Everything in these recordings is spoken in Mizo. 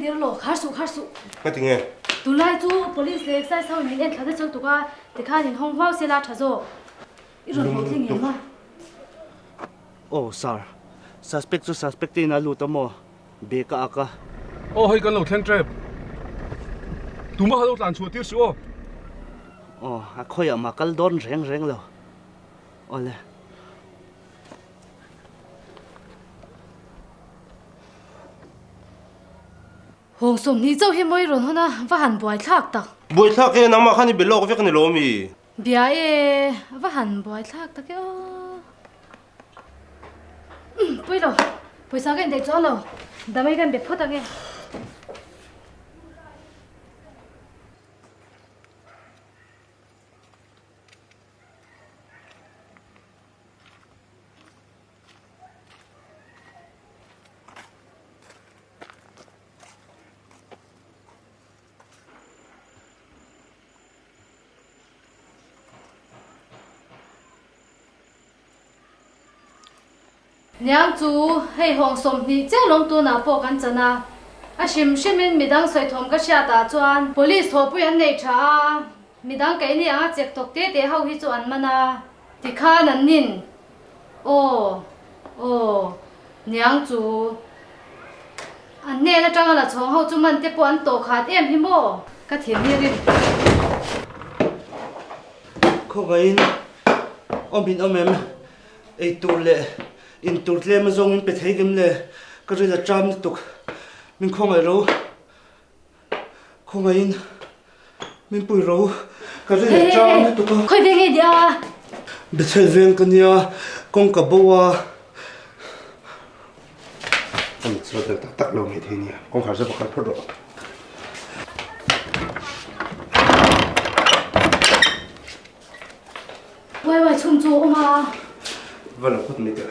dir lo, khar suh khar suh. Nga ti nge? Tunlai chu police leh excise ho in min en thla nasa lutuk a, tikhan in hawng huau sela tha zawk. I rawn haw tling em a? Aw sir, suspect chu suspect te in a lut a maw? Bag a ak a. Aw hei kan lo thleng tep. Tuma kha lo tlan chhuah tir suh aw. Aw a khawiah mah kal dawn reng reng lo. Awle. Hawng 20 chauh hi mawi rawn hawn a, va han buai thlak tak. Buai thlak e, nangmah khan i be lawk vek a ni lo mi? Bia e, va han buai thlak tak e aw. Umm, pui lo, pawisa ka indaih chuang lo, damai ka inbe phawt ang e. Niang chu hei hawng 20 chiah lawm tunah pawh kan chan a, a hrim hrimin midang sawithawm ka hriatah chuan police thawhpui an nei tha a, midang keini anga chek tawk te te ho hi chu an man a, tikhan an nin Aw, aw, niang chu. An hnen atanga la chhawng ho chu man te pawh an tawh khat em hi maw? Ka thin hi rim. Khawngaihin awm in awm em? Ei tur leh in tur tlem a zawng in pe thei kim le? Ka ril a ṭam lutuk. Min khawngaih ro. Khawngaihin min pui ro. Ka ril a ṭam lutuk a. Khawi veng nge nia? Bethel veng ka nia, kawng ka bo a. Ka mit chu a tel tak tak lo mai thei nia. Kawngkhar chu pakhat phawt rawh. Uai uai chhung chu a awm a. Va lo phawt mai teh.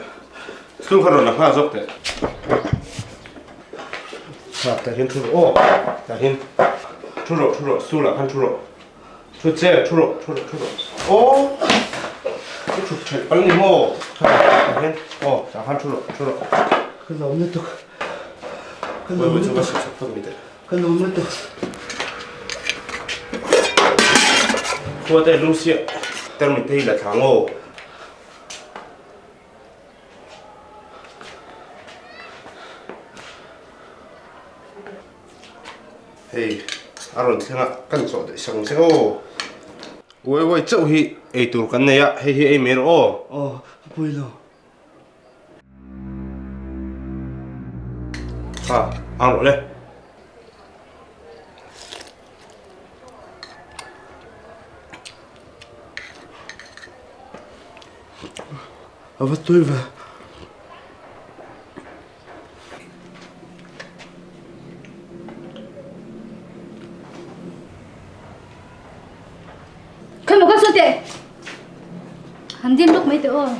Chhung kha rawn la nghal zawk teh. Tha tah hian thu rawh aw. Tah hian thu rawh thu rawh stool ah khan thu rawh. Thu che thu rawh thu rawh thu rawh aw. I thut theih pal ni maw? Tha tah hian aw tah khan thu rawh thu rawh. Ka lawm lutuk. Ka lawm lutuk. Uai uai chu va chhuk chhuk phawt mai teh. Ka lawm lutuk. Khua te lung siah termit te hi la thlang aw. Hei a rawn thleng a kan chawh daih sak ang che aw. Uai uai chauh hi ei tur kan nei a hei hi ei mai rawh aw. Aw pui lo. Ha ang rawh le. A va tui ve. Khawi maw ka sawi teh. Han dim lawk mai teh aw.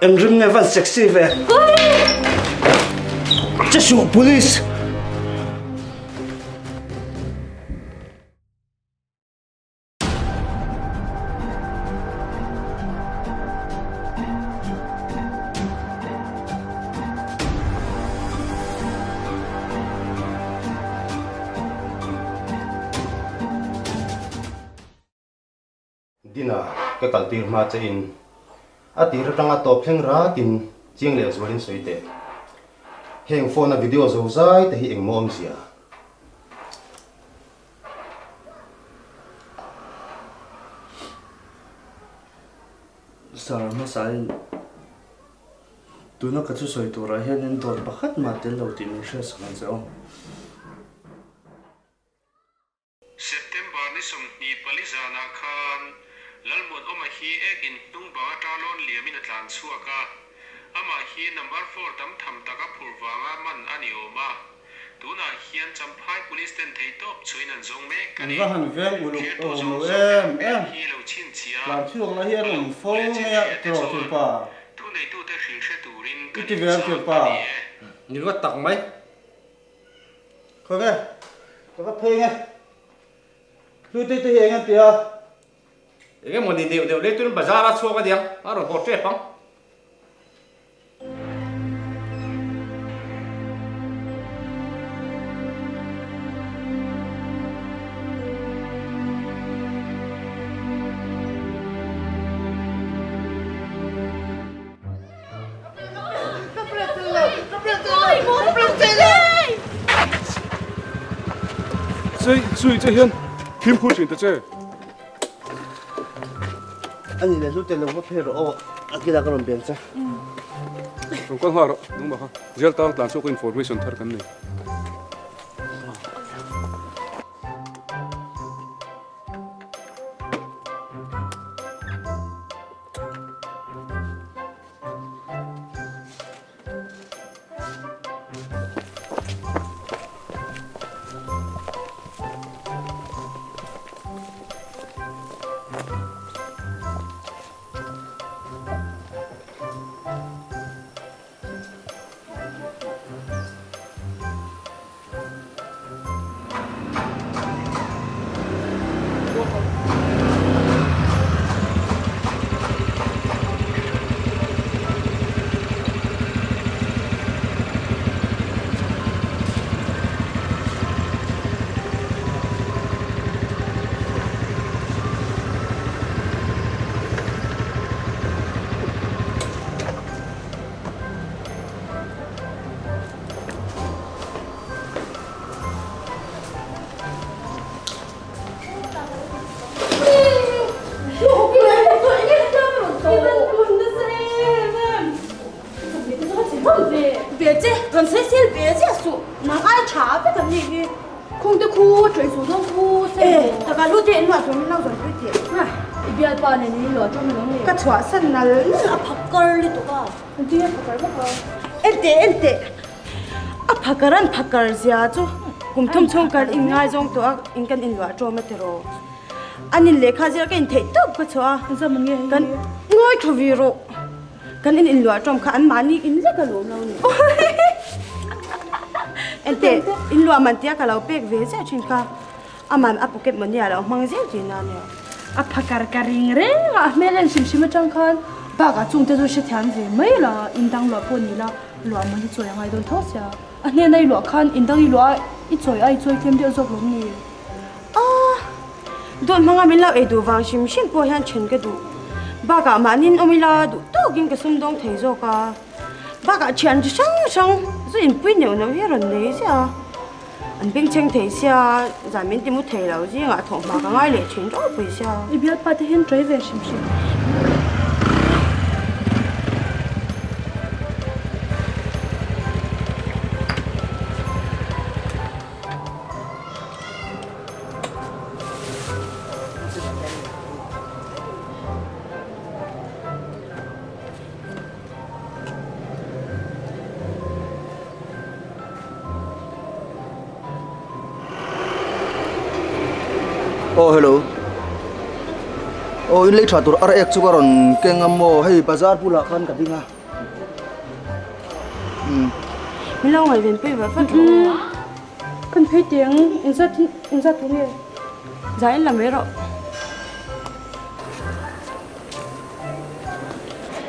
Eng rim nge van sexy ve. Che suh police. Dina ka kal tir hma che in a tir atanga tawp thleng ratin chiang leh zualin sawi teh. Heng phone a video zo zai te hi engmaw awmzia? Sir hmasain tuna ka thusawi turah hianin dawt pakhat mah tel lo tih min hriatsak ang che aw. hi ek in hnung bang ata lawn liamin a tlan chhuak a. Amah hi number four tam tham tak a phur vanga man a ni awm a. Tunah hian Champhai Police ten theihtawp chhuahin an zawng mek a An ni. va han veng uluk Thirtu awm zawng lo zawng ten em hmel em. hi lo chhinchhiah a, Tlan chhuak la hi an a lo awm hmu fo leh chin mai a hria te tiraw chuan thianpa. thuneitute hrilh hre turin I kan ti ve ang inchah thianpa. a ni e. Ni ruat tak mai. Khawi nge? Ka va phei nge? Hlute te hi eng an ti a? Eng emaw ni deuh deuh lei turin bazar a chhuak a niang, a rawn haw tep ang. Chei chui che hian fimkhur thin ta che. Ani leh hlute lo va phei rawh aw, a kila ka rawn beng che. Rawn kal nghal rawh, nangmah kha jail tang tlan chhuak information thar kan nei. A phakar an phakar zia chu kum thum chhung kar in ngaizawng tawh a in kan inluah tawm a tiraw. An in lehkha zir ka intheih tawp ka chhuah a, kan ngawi tha ve rawh. Kan in inluah tawm kha an mahni in lek a lawm lo ni. Enteh inluah man tia ka lo pek ve ziah thin kha aman a pocket money a lo hmang zel tihna a nia. A phakar ka ring reng a, a hmel en hrim hrim atang khan bakah chungte chu hrethiam ve mai la, indang luah pawh ni la, luah man hi chawi a ngai dawn tho sia. A hnena i luah khan indang i luah a, i chawi a i chawi tlem deuh zawk lawm ni? Aw, dawt hmanga min lo ei duh vang hrim hrim pawh hian then ka duh. Bakah mahniin awm ila duh tawkin ka sumdawng thei zawk a. Bakah thian chi hrang hrang zu inpui neuh neuh hi a rawn nei ziah a. An bengchheng thei sia, zan min ti mu thei lo zingah thawhhma ka ngai leh thin ropui sia. I bialpa te hian tawih ve hrim hrim. Aw hello aw in lei tha tur ar ek chu ka rawn keng a maw hei bazar bulah khan ka ding a umm Min lo ngaihven pui vat vat rawh aw. Kan phei teng engzat engzat tur nge? Zah in la mai rawh.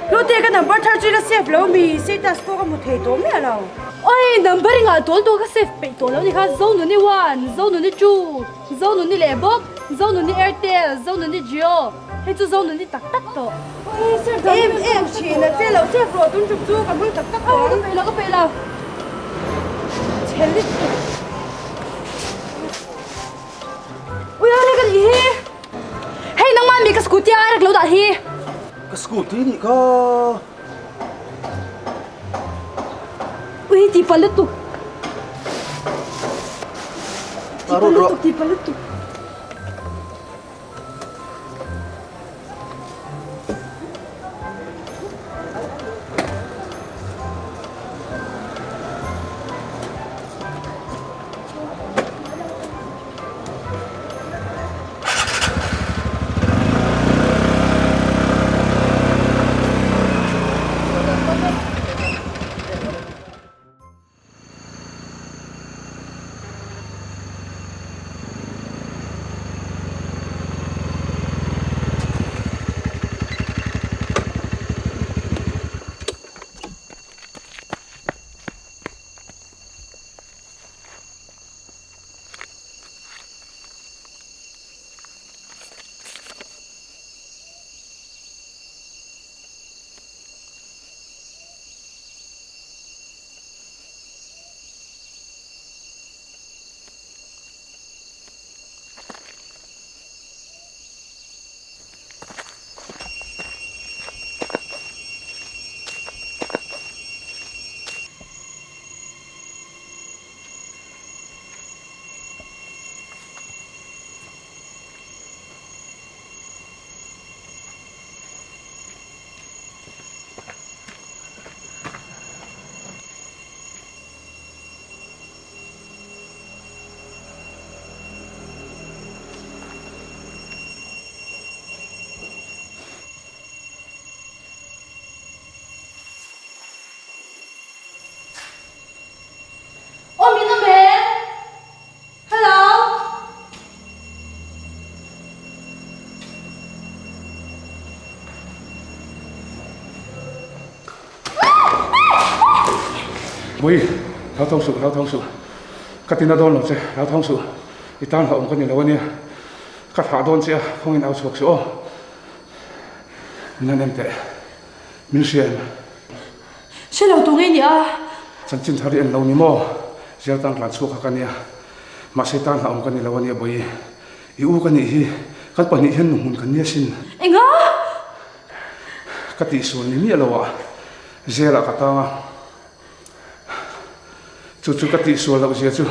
Hlute ka number thar chu i la save lo mi status pawh ka hmu thei tawh miah lo. Oi number i ngah tawl tawh ka save peih tawh lo ni kha Zonuni one, Zonuni two, Zonuni leh bawk, Zonuni Airtel, Zonuni Jio, hei chu Zonuni tak tak tawh. Oi save dan Em em thin a che lo save rawh tun tum chu ka hmang tak tak tawh ang. Ka peih lo ka peih lo. Chhe lutuk. Ui a ka nih hi. Hei nangmah mi ka scooty a rek lo dah hi. Ka scooty nih kha. Ui ti pal lutuk. Ti pal lutuk ti pal lutuk. Bawi, hlauthawng suh, hlauthawng suh. Ka tina dawn lo che, hlauthawng suh. I tan hlauhawm ka ni lo a nia. Ka thlah dawn che a, khawngin au chhuak suh aw. Min han en teh. Min hria em? Hre lo tur i nia. Chanchin thar i en lo ni maw? Zial tang tlan chhuak kha ka nia. Mahse tan hlauhawm ka ni lo a nia Bawi. I u ka nih hi, kan pahnih hian nuhmun kan nia sin. Enga? Ka tihsual ni miah lo ah Jail ah ka tang a, chu chu ka tihsual loh zia chu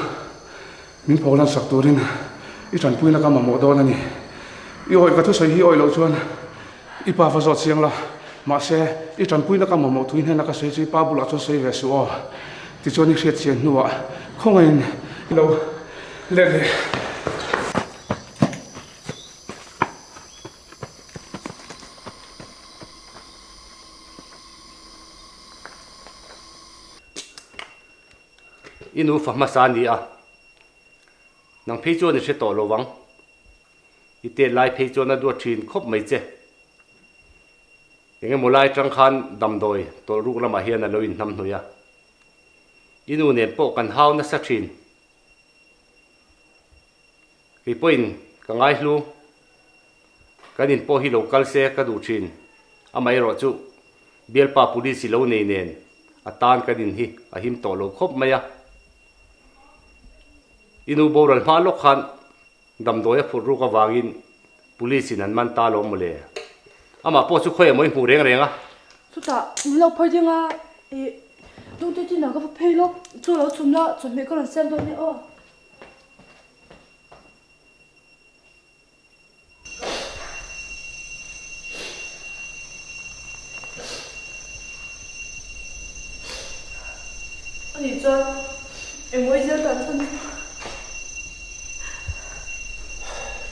min pholan sak turin i tanpuina ka mamawh dawn a ni. I awih ka thusawi hi i awih loh chuan i pa va zawt chiang la, mahse i tanpuina ka mamawh thui hnena ka sawi chu i pa bulah chuan sawi ve suh aw. Tichuan i hriat chian hnuah khawngaihin i lo let leh. I nufa hmasa a ni a, nang phei chuan i hre tawh lo vang. I tet lai phei chuan a duat thin khawp mai che. Eng emaw lai atang khan damdawi tawlh ruk lamah hian a lo inhnam hnawih a. I nu nen pawh kan hau nasa thin. Kei pawhin ka ngaihlu, kan in pawh hi lo kal se ka duh thin. Amaherawh chu bialpa police i lo nei nen a tan kan in hi a him tawh lo khawp mai a. I nu boral hma lawk khan damdawi a phurh ruk avangin police in an man ta lo mawle. Amah pawh chu khawi emaw i hmuh reng reng a. Chutah min lo phawih ding a, ih Dawngte tin ah ka va phei lawk, chaw lo chhum la, chawhmeh ka rawn siam dawn nia aw. Ani chuan engmawi zel tan chhan chu.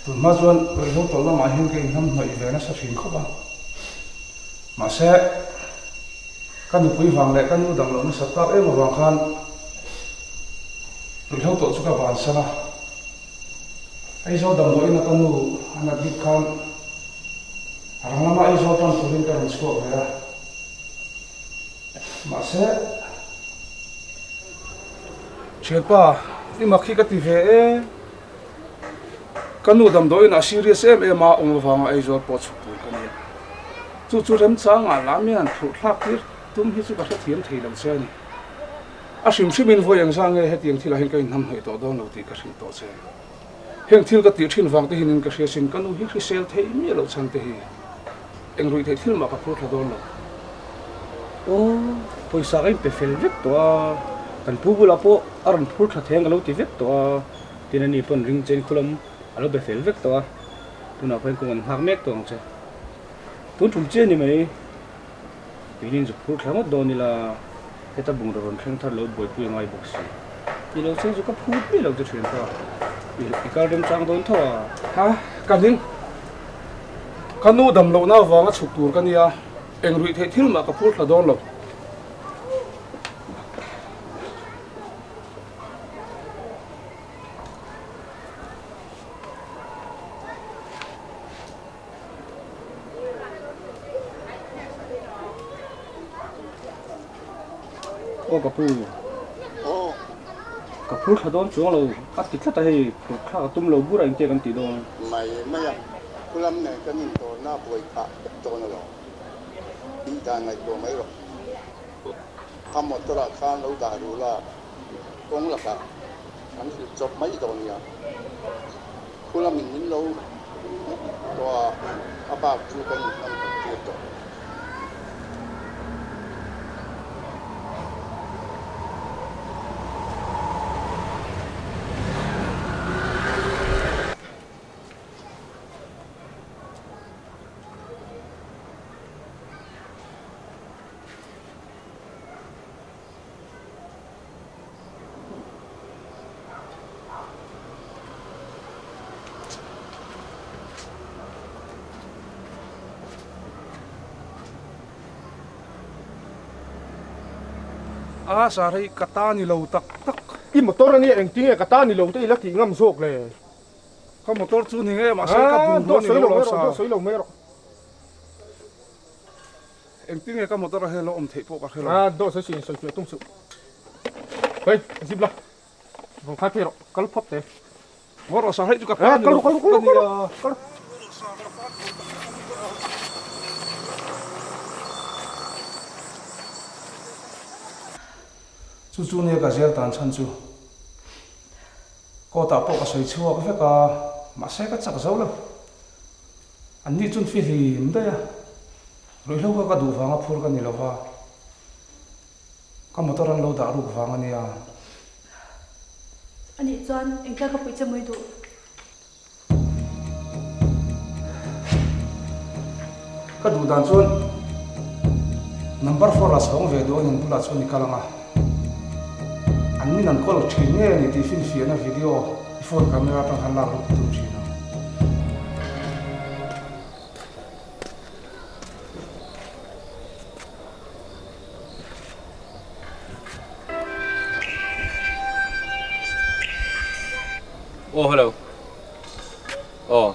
Tun hma chuan ruihhlo tawlh lamah hian ka inhnamhnawih ve nasa thin khawp a. Mahse, ka nupui vang leh ka nu dang loh nasa tak em avang khan ruihhlo tawlh chu ka bansan a. Aizawl damdawiin a ka nu an admit khan rang lama Aizawl pan turin ka rawn chhuak ve a. Mahse, Thianpa, i mak hi ka ti ve e. Ka nu damdawiin a serious em em a, awm avanga Aizawl pawh chhuk tur ka nia. Chu chu remchangah lah mian phurh thlak tir tum hi chu ka hrethiam thei lo che a ni. A hrim hrimin vawi engzah nge hetiang thilah hian ka inhnamhnawih tawh dawn lo tih ka hrilh tawh che. Heng thil ka tih thin vang te hian in ka hria sin ka nu hi hrisel thei miah loh chhan te hi eng ruih theih thil mah ka phur thla dawn lo. Aw, pawisa ka inpe fel vek tawh a, kan pu bulah pawh a rawn phur thla thei ang ka lo ti vek tawh a, tin ani pawn ring chen khulam a lo be fel vek tawh a, tunah pawh hian kawng an nghak mek tawh ang che. Tun tum chiah ni mai. Tuinin zu phur thla ngawt dawn ila, heta bungraw rawn thleng thar lo buaipui a ngai bawk si. I lo cheng chu ka phut mai lo che thian kha, i kal remchang dawn tho a. Ha, ka hling. Ka nu dam lohna avanga chhuk tur ka nia, eng ruih theih thil mah ka phur thla dawn lo. Aw ka pu ka phur thla dawn chuang lo a ti tlat a hei phur thlak a tum lo bur a engtia kan tih dawn. Mai mai a, khulam nen kan intawrna buai phah vek dawn alawm. Tih dan ngaihtuah mai rawh. Ka motor ah khan lo dah ru la, kawng lakah kan hrilh chawp mai dawn nia. Khulamin min lo tawh a, a bak chu kan inhman hmuh tir tawh. A sar hei ka ta ni lo tak tak. I motor ania engtinge ka ta ni lo te ila tih ngam zawk le. Ka motor chu ni nge mahse ka bungrua ni lo lo sa. Dawt sawi lo mai rawh. Engtinge ka motor a hel a awm theih pawh ka hre lo. A dawt sawi suh in sawi fiah tum suh. Hei, zip la. Vawng khai phei rawh, kal phawt teh. Ngaw rawh sa hei chu ka tan ni lo ka nia. Kal. Chu chu nia ka zel tan chhan chu. Court ah pawh ka sawi chhuak vek a, mahse ka chak zo lo. An ni chun fihlim daih a, ruihhlo kha ka duh vanga phur ka ni lo va, ka motor an lo dah ruk vang a nia. A nih chuan engtlai ka puih che mawi duh? Ka duh dan chuan number four ah chhawng ve duh a nin bulah chuan i kal ang a, an nin an call thin nge a ni tih finfiahna video i phone camera atang khan lak ruk tum thin ang. Aw hello. Aw.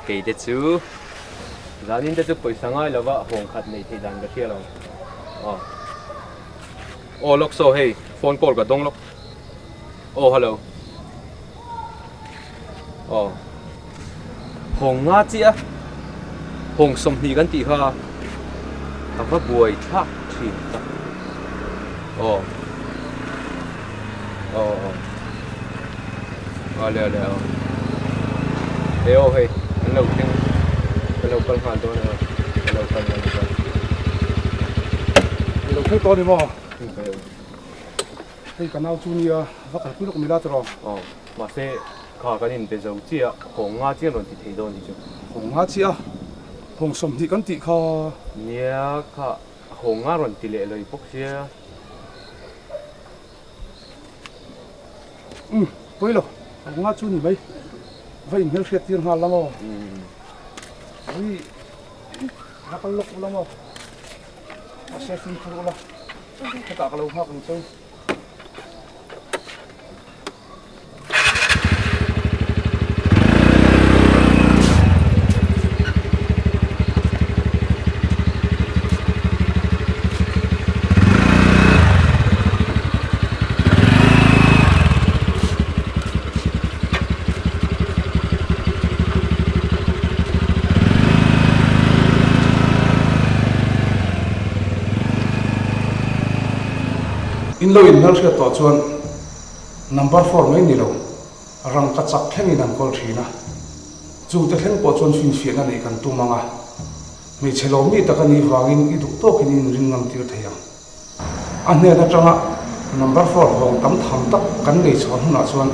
Kei te chu zanin te chu pawisa ngai lova hawng khat neih theih dan ka hria lo. Aw. Aw lawk saw hei phone call ka dawng lawk. Aw hello. Aw. Hawng nga chiah a. Hawng 20 kan tih kha a va buai thlak thin tak. Aw. Aw aw. Awle awle aw. Hei aw hei an lo thleng ka lo kal nghal dawn a ka lo kal ka lo kal. An lo thleng tawh a ni maw? Hei ka nau chu nia va kalpui lawk mila tiraw? Aw mahse kha kan inbe zo chiah a hawng nga chiah an rawn ti thei dawn ni chu. Hawng nga chiah a hawng 20 kan tih kha. Nia kha hawng nga rawn ti leh lawih bawk sia. Umm pawi lo hawng nga chu ni mai va inhmel hriat tir nghal la maw? Ui la kal lawk ula maw? Mahse fimkhur ula hetah ka lo nghak ang cheu. In lo inhmelhriat tawh chuan number four mai ni lo, rangka chak thlengin an kawl thin a. Chungte thleng pawh chuan finfiahna neih kan tum ang a, hmeichhe lo mi tak a nih vangin i duh tawkin i inring ngam tir thei ang. A hnen atanga number four vawng tam tham tak kan nei chhuah hunah chuan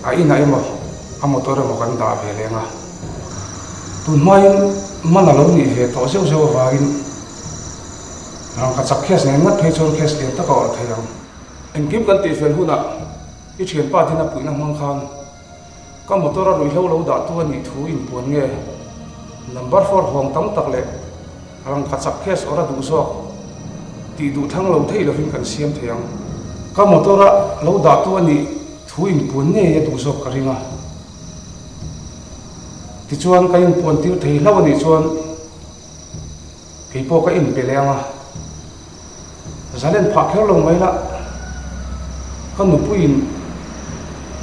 a inah emaw a motor emaw kan dah ve leng a. Tun hmain man a lo nih ve tawh zeuh zeuh avangin rangka chak case nen ngat phei chuan case lian tak a awrh thei ang. Engkim kan tihfel hunah i thianpa dina puihna hmang khan Ka motor a ruihhlo lo dah tu a nih thu inpuan nge? Number four hawng tam tak leh rangka chak case awr a duh zawk tih duh thlang lo thei lovin kan siam thei ang. Ka motor a lo dah tu a nih thu inpuan ngei a duh zawk ka ring a. Tichuan ka inpuan tir thei hlauh a nih chuan Kei pawh ka inpe leh ang a, zalen phah kher lo mai la, ka nupuiin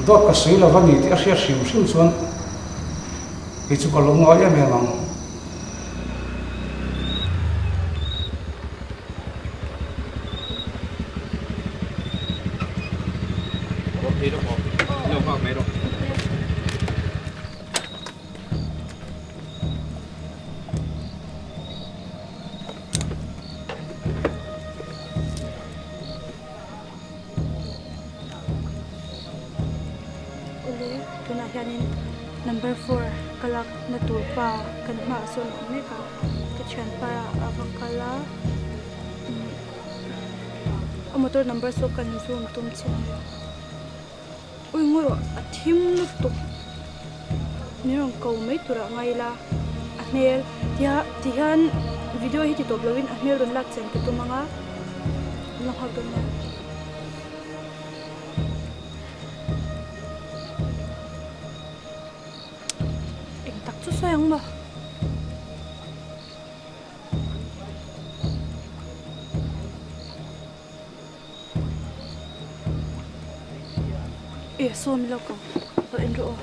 dawt ka sawi lo va ni tih a hriat hrim hrim chuan kei chu ka lo ngawi em em ang. Awle tunah hianin number four ka lakna tur pa kan hmaah sawn a awm mek a ka thianpa a va kal a a motor number saw kan zoom tum chin a ni. Ui ngaw rawh a thim lutuk min rawn ko mai turah ngai ila a hmel tia ti hian video hi ti tawp lovin a hmel rawn lak chian ka tum ang a an lo nghak dawn nia. Eng tak chu sawi ang maw? E saw mi lo ko. Lo en rawh aw.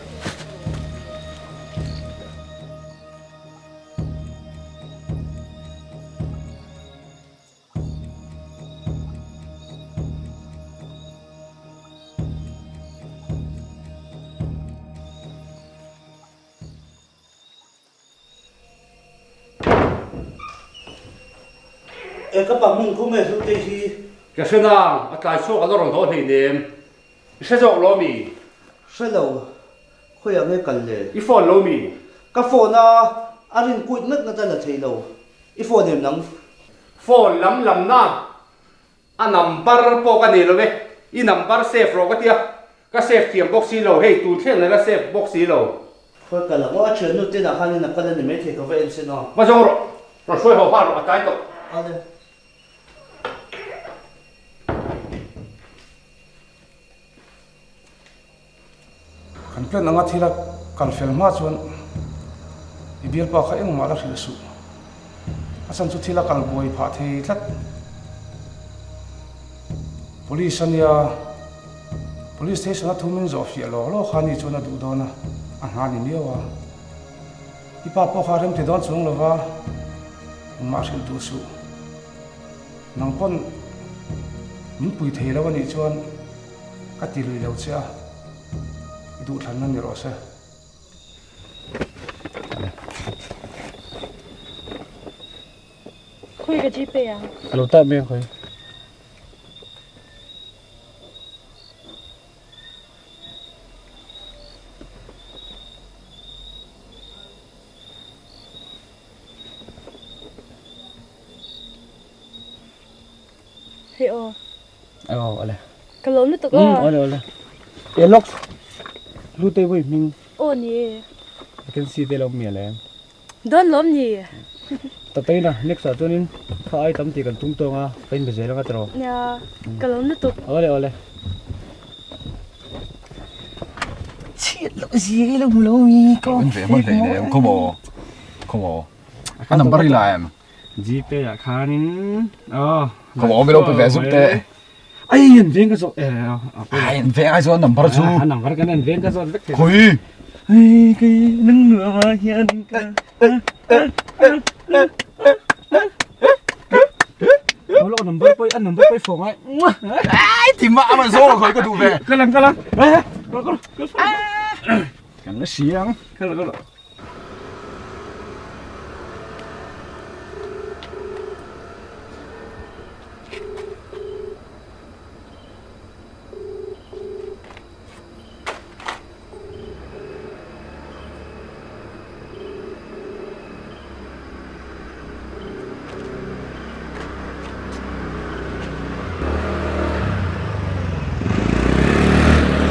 E ka pa hmung khaw nge hlu te hi. Ka hre nang, a tlai chhuak a la rawn haw hleinem. I hre zawk lo mi? Hre lo, khawiah nge kal le? I phone lo mi? Ka phone a, a rin kuit ngat ngat a la thei lo. I phone em nang? Phone lam lam na a number pawh ka nei lo e, i number save rawh ka tia, ka save thiam bawk si lo, hei tun thleng nala save bawk si lo. Khawi kal ang aw, a thiannu te nah khan in a kal a ni maithei ka va en sin aw. Va zawng rawh, rawn hruai haw nghal rawh a tlai tawh. Ale. Kan plan anga thil a kal fel hma chuan i bialpa kha engmah la hrilh suh. A chhan chu thil a kal buai phah thei tlat. Police a nia, Police station a thu min zawh fiah lawk lawk kha ni chuan a duh dawn a, a hna ni miau a. I pa pawh kha remti dawn chuang lova engmah hrilh duh suh. Nang pawn min pui thei lo a nih chuan ka ti lui lo che a, i duhthlanna ni rawh se. Khawi ka gpay ang? A lo type mai ang khawi. Hei aw. Aw ale. Ka lawm lutuk aw. Um ale ale. E locks. Lu te voi hming. Aw ni e. Vacancy te lo mi ale. Dawn lawm ni. Tatei na next ah chuanin kha ai tam tih kan tum tawng a ka in be zel anga tiraw. Nia ka lawm lutuk. Awle awle. Chhiat loh zia i lo hmu lo mi ka awm ve hman hlei nem khaw maw khaw maw a number i la em Gpay ah khanin aw khaw maw mi lo pe ve zuk teh ai an veng ka zawh ai an veng ai chuan number chu a number kan an veng ka zawt vek thei khawi ai kei nang nuam ah hian ka Lo number pawh a number pawh fawng ai ai ti mah ama zawng khoi ka duh ve kalang kalang kal kal kal kan la siang kal kal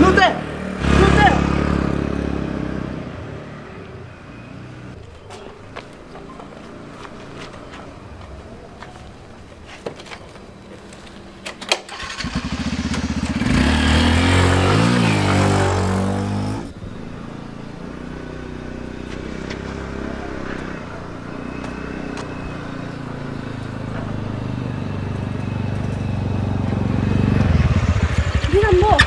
Hlute! Hlute! Min maw?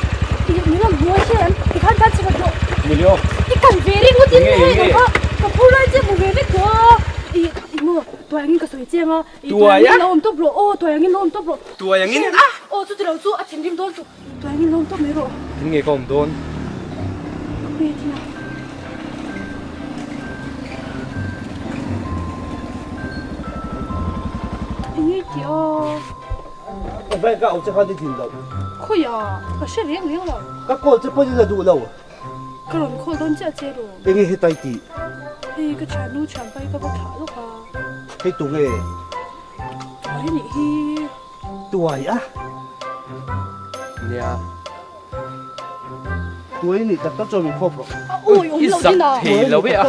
Min rawn hmuai che em? Tikhan khan chhiat rawh. Ni leo. I kan ve ring ngawt in hei ka kha ka phur lai che hmu ve vek tawh a. I i maw tuai angin ka sawi chiang a. Tuai a? Lo awm tawp rawh aw tuai angin lo awm tawp rawh. Tuai angin a? Aw chuti lo chu a thinrim dawn chu tuai angin lo awm tawp mai rawh. Tin nge ka awm dawn? Ka hmel thin a. Eng nge tih a? Ka bank a awm che khan i din loh. Khawi a? Ka hre reng reng lo. Ka call che pawhin i la duh lo. Ka rawn call dawn chiah che rawh. Eng nge hetai tih? Hei ka thiannu thianpa hi ka va thlah lawk a. Hei tu nge? Tuai nih hi. Tuai a? Nia. Tuai nih tak tak chuan min fawp rawh. A awi awm loh din a. I zak thei lo e a.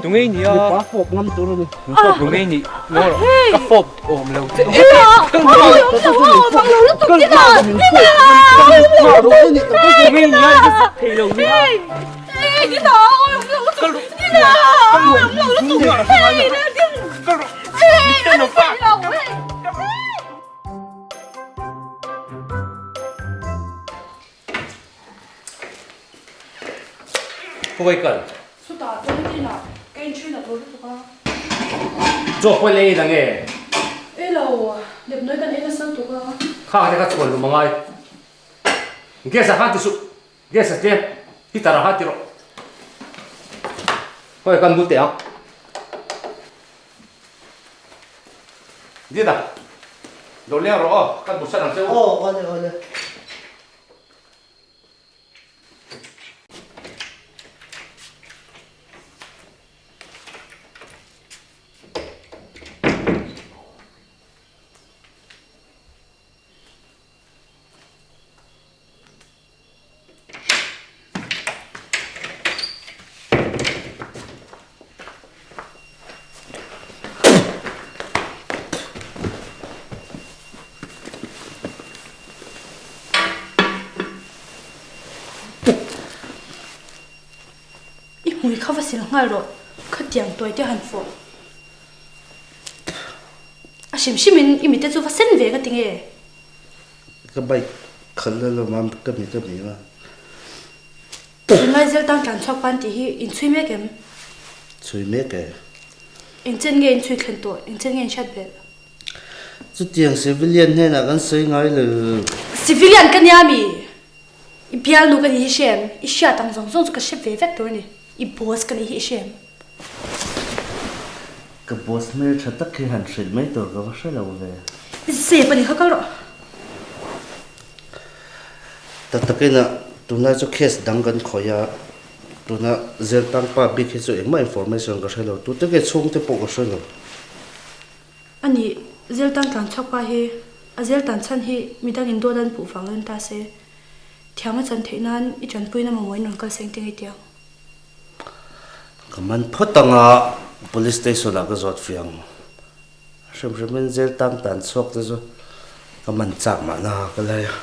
Tu ngei nia. Mipa fawp ngam tur a ni. Min fawp tu ngei nih. Ngaw rawh. Ka fawp awm lo che. A awi awm lo a awm ang lo lutuk din a. Din a! A awi awm lo lutuk. Tu ngei nia i zak thei lo nia. Hey, Dina! Awi awm lo lutuk. Dina! Awi awm lo lutuk. Hey, Dina! Hey, a ni thei lo. Hey! Khawngaih kal. Chutah toilet inah ka inthin a tur lutuk a. Chaw pawh ila ei la nge? Ei lo, nepnawi kan ei nasa lutuk a. Kha te kha chhuan lum a ngai. Gas ah khan ti suh. Gas a tlem. Heater ah khan ti rawh. Khawngaih kan mu teh ang. Dina, lo leng rawh aw, kan bu san ang che u. Aw, awle awle. I hmui kha va sil nghal rawh, khatiang tuai te han fawh. A hrim hrimin i mite chu va sen ve ka ti nge? Ka bike khalh la lo mam ka mi ka mi a. Tunlai zel tang tlan chhuak pan tih hi in chhui mek em? Chhui mek e. Engchen nge in chhui thlen tawh? Engchen nge in hriat belh? Chutiang civilian hnenah kan sawi ngai lo. Civilian ka nia mi? I bialnu ka nih hi hre em? I hriat ang zawng zawng chu ka hre ve vek tur a ni. I boss ka nih hi i hre em? Ka boss hmel tha tak hi han hrilh mai tur ka va hre lo ve. Zep a ni kha kal rawh. Tak takin a tunlai chu case dang kan khawih a, tuna Zeltang pa bik hi chu engmah information ka hre lo, tute nge chhungte pawh ka hre lo. A nih, Zeltang tlan chhuak pa hi a Zeltan chhan hi midangin dawt an puh vang lo ni ta se, thiam a chan theih nan i tanpuina mamawhin rawn kal seng te ngei tiang. Ka man phawt anga police station ah ka zawt fiang. Hrim hrimin jail tang tan chhuak te chu ka man chak mahna ka lai a.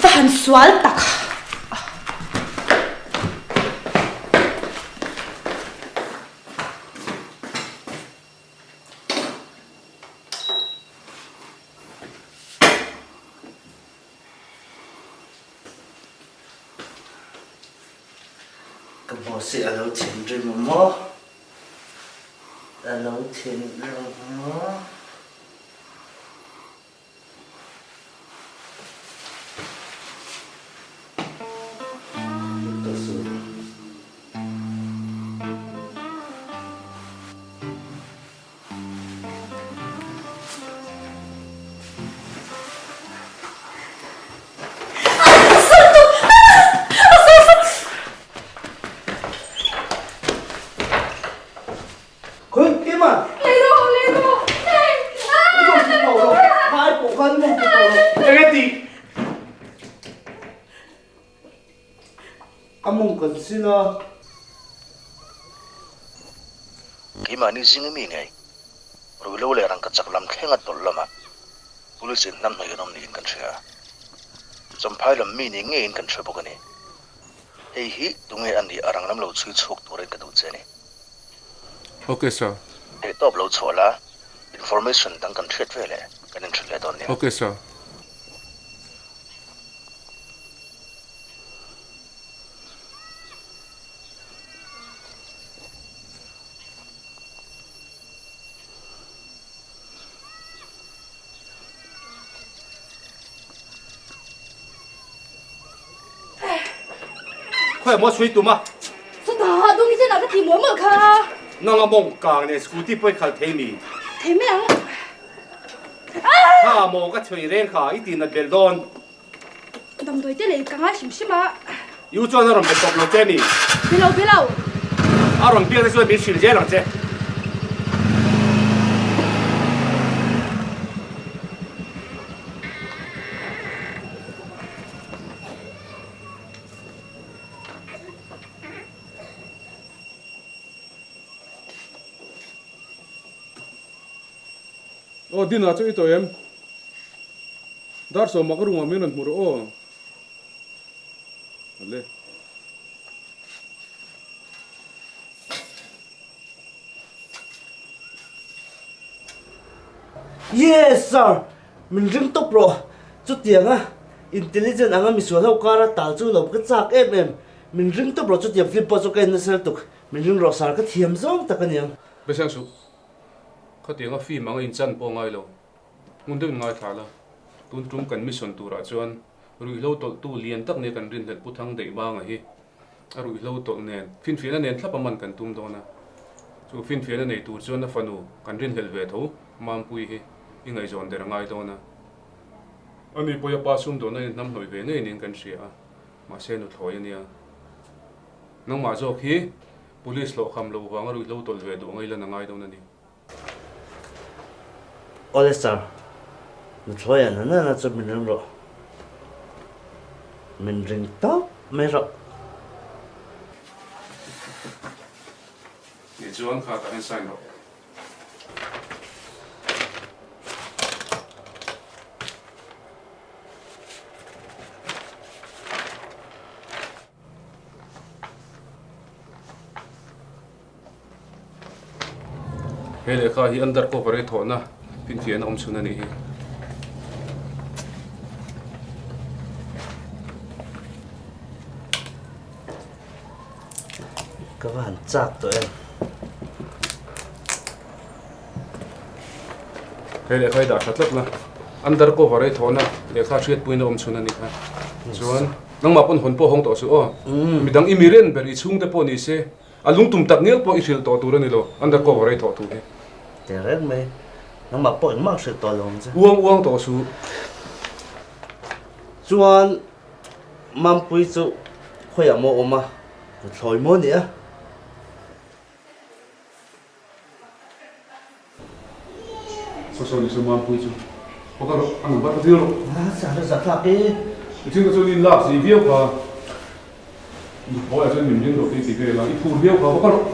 Va han sual tak. Ka boss hi a lo thinrim a maw? A lo thinrim a maw? Ka su. A mawng kan sin a. Keimahni zing i mi ngei, Ruilo leh Rangkachak lam thlenga tawlh lamah Police in hnamhnawih an awm niin kan hria a. Champhai lam mi ni ngeiin kan hre bawk a ni. Hei hi tunge a nih a rang lam lo chhui chhuak turin ka duh che a ni. Ok sir. Theihtawp lo chhuah la, information dang kan hriat ve leh kan inhrilh leh dawn nia. Ok sir. Khawi maw chhui tum a? Chutah dung i chen ah ka ti mual mual kha. Nang a mawng kang nen scooty pawh i khalh thei mi? Thei mai ang. Kha maw ka chhui reng kha i ti nat belh dawn. Damdawi te lei ka ngai hrim hrim a. I u chuan a rawn be tawp lo che mi? Be lo, be lo. A rawn biak te chuan min hrilh zel ang che. Aw Dina chu i tawh em? Dar sawmah ka room ah min rawn hmu rawh aw. Ale. Yes sir! Min ring tawp rawh. Chutianga intelligent anga misual ho kara tal chu lo ka chak em em. Min ring tawp rawh chutiang film pawh chu ka en nasa lutuk. Min ring rawh sar ka thiam zawng tak aniang. Besang suh. Khatianga film anga inchan pawh a ngai lo. Hmun deuhin ngaithla la. Tun tum kan mission turah chuan ruihhlo tawlhtu lian tak nia kan rinhlelh Pu Thang Deih Banga hi a ruihhlo tawlh nen finfiahna nen thlap a man kan tum dawn a. Chu finfiahna nei tur chuan a fanu kan rinhlelh ve tho Mampui hi i ngaihzawn der a ngai dawn a. Ani pawia pa sumdawnna in hnamhnawih ve ngei niin kan hria a, mahse nuthlawi a nia. Nangmah zawk hi Police hlawhkham lo vanga ruihhlo tawlh ve duh angai lan a ngai dawn a ni. Awle sir, nuthlawi a nana na chu min ring rawh. Min ring tawp mai rawh. Tih chuan kha tah hian sign rawh. He lehkha hi undercover i thawhna finfiahna awm chhun a nih hi. Ka va han chak tawh em. He lehkha hi dah tha tlat la. Undercover i thawhna lehkha hriatpuina awm chhun a nih kha. Chuan nangmah pawn hawn pawh hawng tawh suh aw. Midang i mi ren ber i chhungte pawh ni se a lungtum tak ngial pawh i hrilh tawh tur a ni lo. Undercover i thawh tur hi. Teh reng mai. Nangmah pawh engmah hrilh tawh lo ang che. Uang uang tawh suh. Chuan Mampui chu khawiah maw awm a, ka thlawi maw nia. Saw saw ni saw Mampui chu aw ka rawh a number ka dil rawh. A sa la zah thlak e. I thil ka chuan in lak zi viau kha nuthlawiah chuan min ring rawh tih ti vel a, i phur viau kha va ka rawh.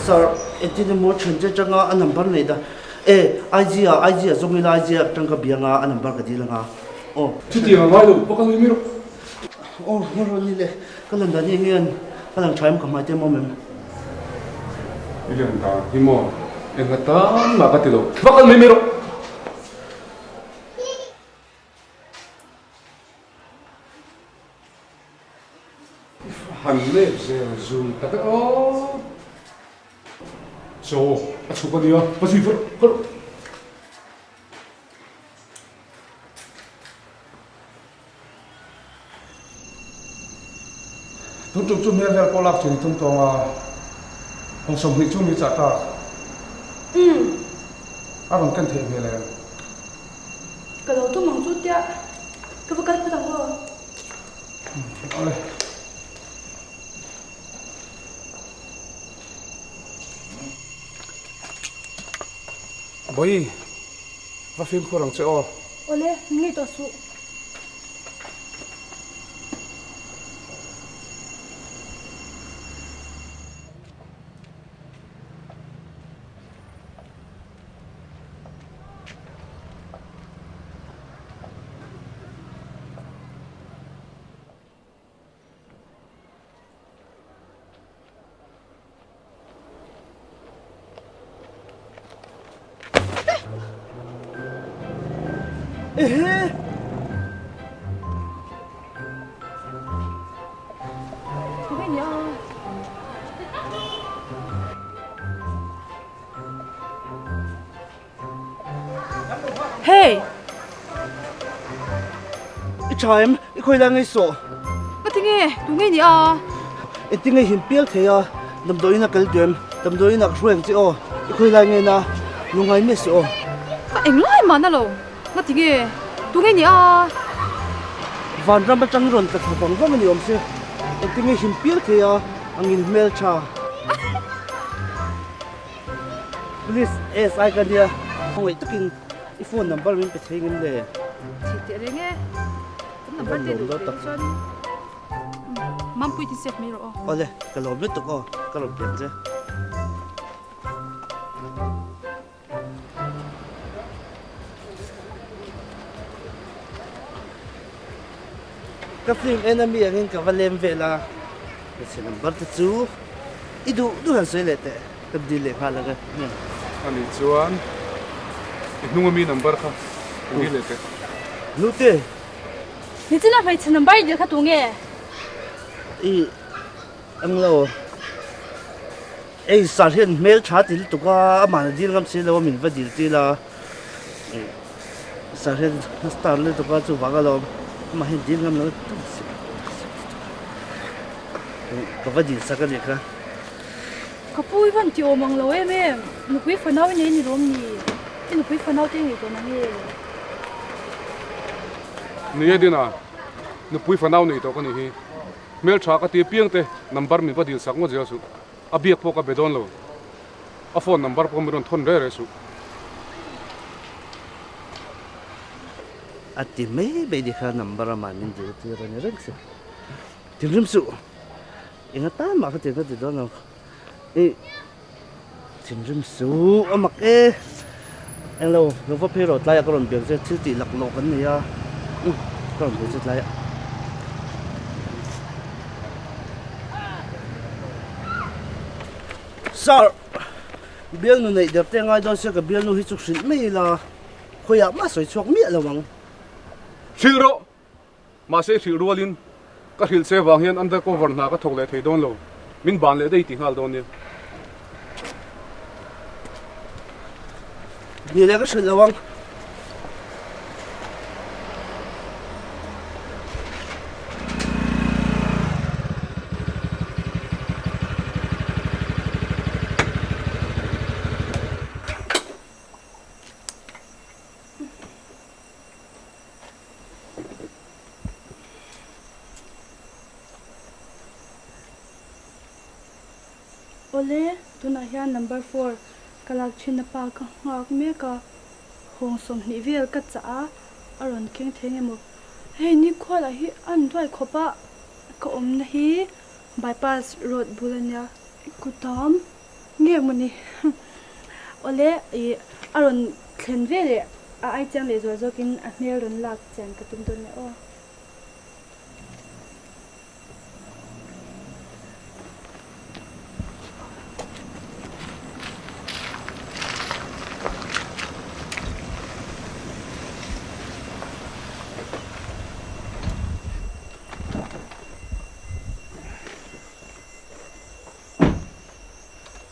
Sir, engtin emaw then che atanga a number nei dah e IG ah IG ah zawng ila IG ah atang ka bia anga a number ka dil anga aw. Chutiang a ngai lo, va kal mai rawh. Aw, nga rawn ni le, ka lan dan hi enge an ka lang tha em ka hmai te maw mem. I lan dan hi maw enga tan mah ka ti lo, va kal mai mai rawh. Han lep zel zul tak e aw. Chaw a chhuk a nia, va zui vawrh vawrh. Tun tum chu hmel vel pawh lak chin i tum tawng a, hawng 20 chu mi chah tak. Umm. A rawn ken theih hmel em? Ka lo tum ang chu tia, ka va kal phawt ang aw. Awle. Bawi, va fimkhur ang che aw. Awle, min ngei tawh suh. Ehe! Hey! I tha em? I khawi lai ngei sawh? Ka ti nge? Tu ngei ni a? Engtin nge him pial thei a? Damdawiin a kal duh em? Damdawiin ah ka hruai ang che aw. I khawi lai ngei na? Lungngai miah suh aw. Ka englai mah na lo. Nga ti nge? Tu ngei ni a? Vanram atang rawn tla thla vang vang a ni awm se. Engtin nge him pial thei a? Angin hmel tha. Police SI ka nia, khawngaih takin i phone number min pe thei ngem le? Thih teh reng e, kan number te duh teh chuan Mampui ti save mai rawh aw. Awle, ka lawm lutuk aw, ka rawn pian che. Ka film en ami angin ka va lem vel a, hmeichhe number te chu i duh duh han sawi leh teh, ka dil leh nghal ang e. Ani chuan i hnung ami number kha ka dil leh teh. Nute. Nichina hmeichhe number i dil kha tu nge? I englo ei sar hian hmel tha ti lutuk a, amah na dil ngam si lo a min va dil tir a, sar hian a star lutuk a chuvang alawm amah hian dil ngam lo ka va dil sak a nih kha. Ka pu i van ti awm ang lo em em, nupui fanau i nei ni lawm ni? I nupui fanau te i ngei dawn ang e. Ni e Dina, nupui fanau nei tawh ka nih hi. Hmeltha ka ti apiang te number min va dil sak ngawt zel suh. A biak pawh ka be dawn lo. A phone number pawh min rawn thawn re re suh. A ti mai mai ni kha number amah min dil tir a ni reng si. Thinrim suh. Enga tan mah ka ti ka ti dawn lo. I thinrim suh a mak e. Englo, lo va phei rawh tlaiah ka rawn biak che thil tih laklawh kan nei a. Umm ka rawn biak che tlaiah. Sir, bialnu neih der te ngai dawn sia ka bialnu hi chu hrilh mai ila khawiah mah sawi chhuak miah lo ang. Hrilh rawh! Mahse hrilh rualin ka hrilh che vang hian undercover hna ka thawk leh thei dawn lo, min ban leh daih ti nghal dawn nia. Ni leh ka hrilh lo ang. Awle, tunah hian number four ka lak thin a pa ka nghak mek a, hawng 20 vel ka chah a, a rawn keng thei nge maw? Hei nikhua lah hi a an duai khawp a, ka awmna hi bypass road bul a nia, kutam nge maw ni? Awle, ih a rawn thlen veleh a ai chiang leh zual zawkin a hmel rawn lak chian ka tum dawn nia aw.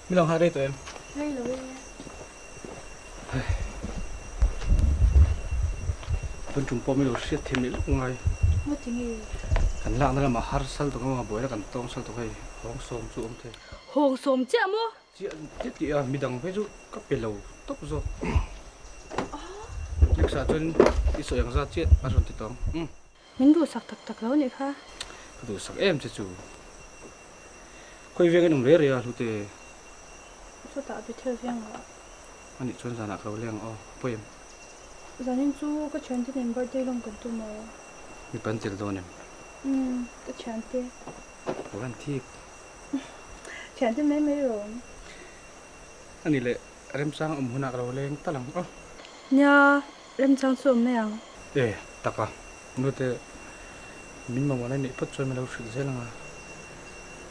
Mi lo nghak rei tawh em? Rei lo e. Tun tum pawh mi lo hriat thiam leh lawk ngai. Ngaw ti nge? Kan lakna lamah har sal tawk emaw buaina kan tawng sal tawk hei hawng sawm chu awm thei. Hawng sawm chiah maw? Chiah chiah tih a midang phei chu ka pe lo tawp zawk. Next ah chuan i sawi ang zat chiah a rawn ti tawng. Min duhsak tak tak lo nih kha. Ka duhsak em che chu. Khawi veng in awm rei rei a Hlute. Chutah Bethel veng ah. A nih chuan zanah ka lo leng aw, pawi em? Zanin chu ka thiante nen birthday lawm kan tum aw. Mi pan tel dawn em? Umm, ka thiante. Ka van thik. Thiante mai mai rawh. A nih leh remchang awm hunah ka lo leng tal ang aw. Nia, remchang chu awm mai ang. E, tak a. Nute, min mamawh na neih phawt chuan min lo hrilh zel ang a.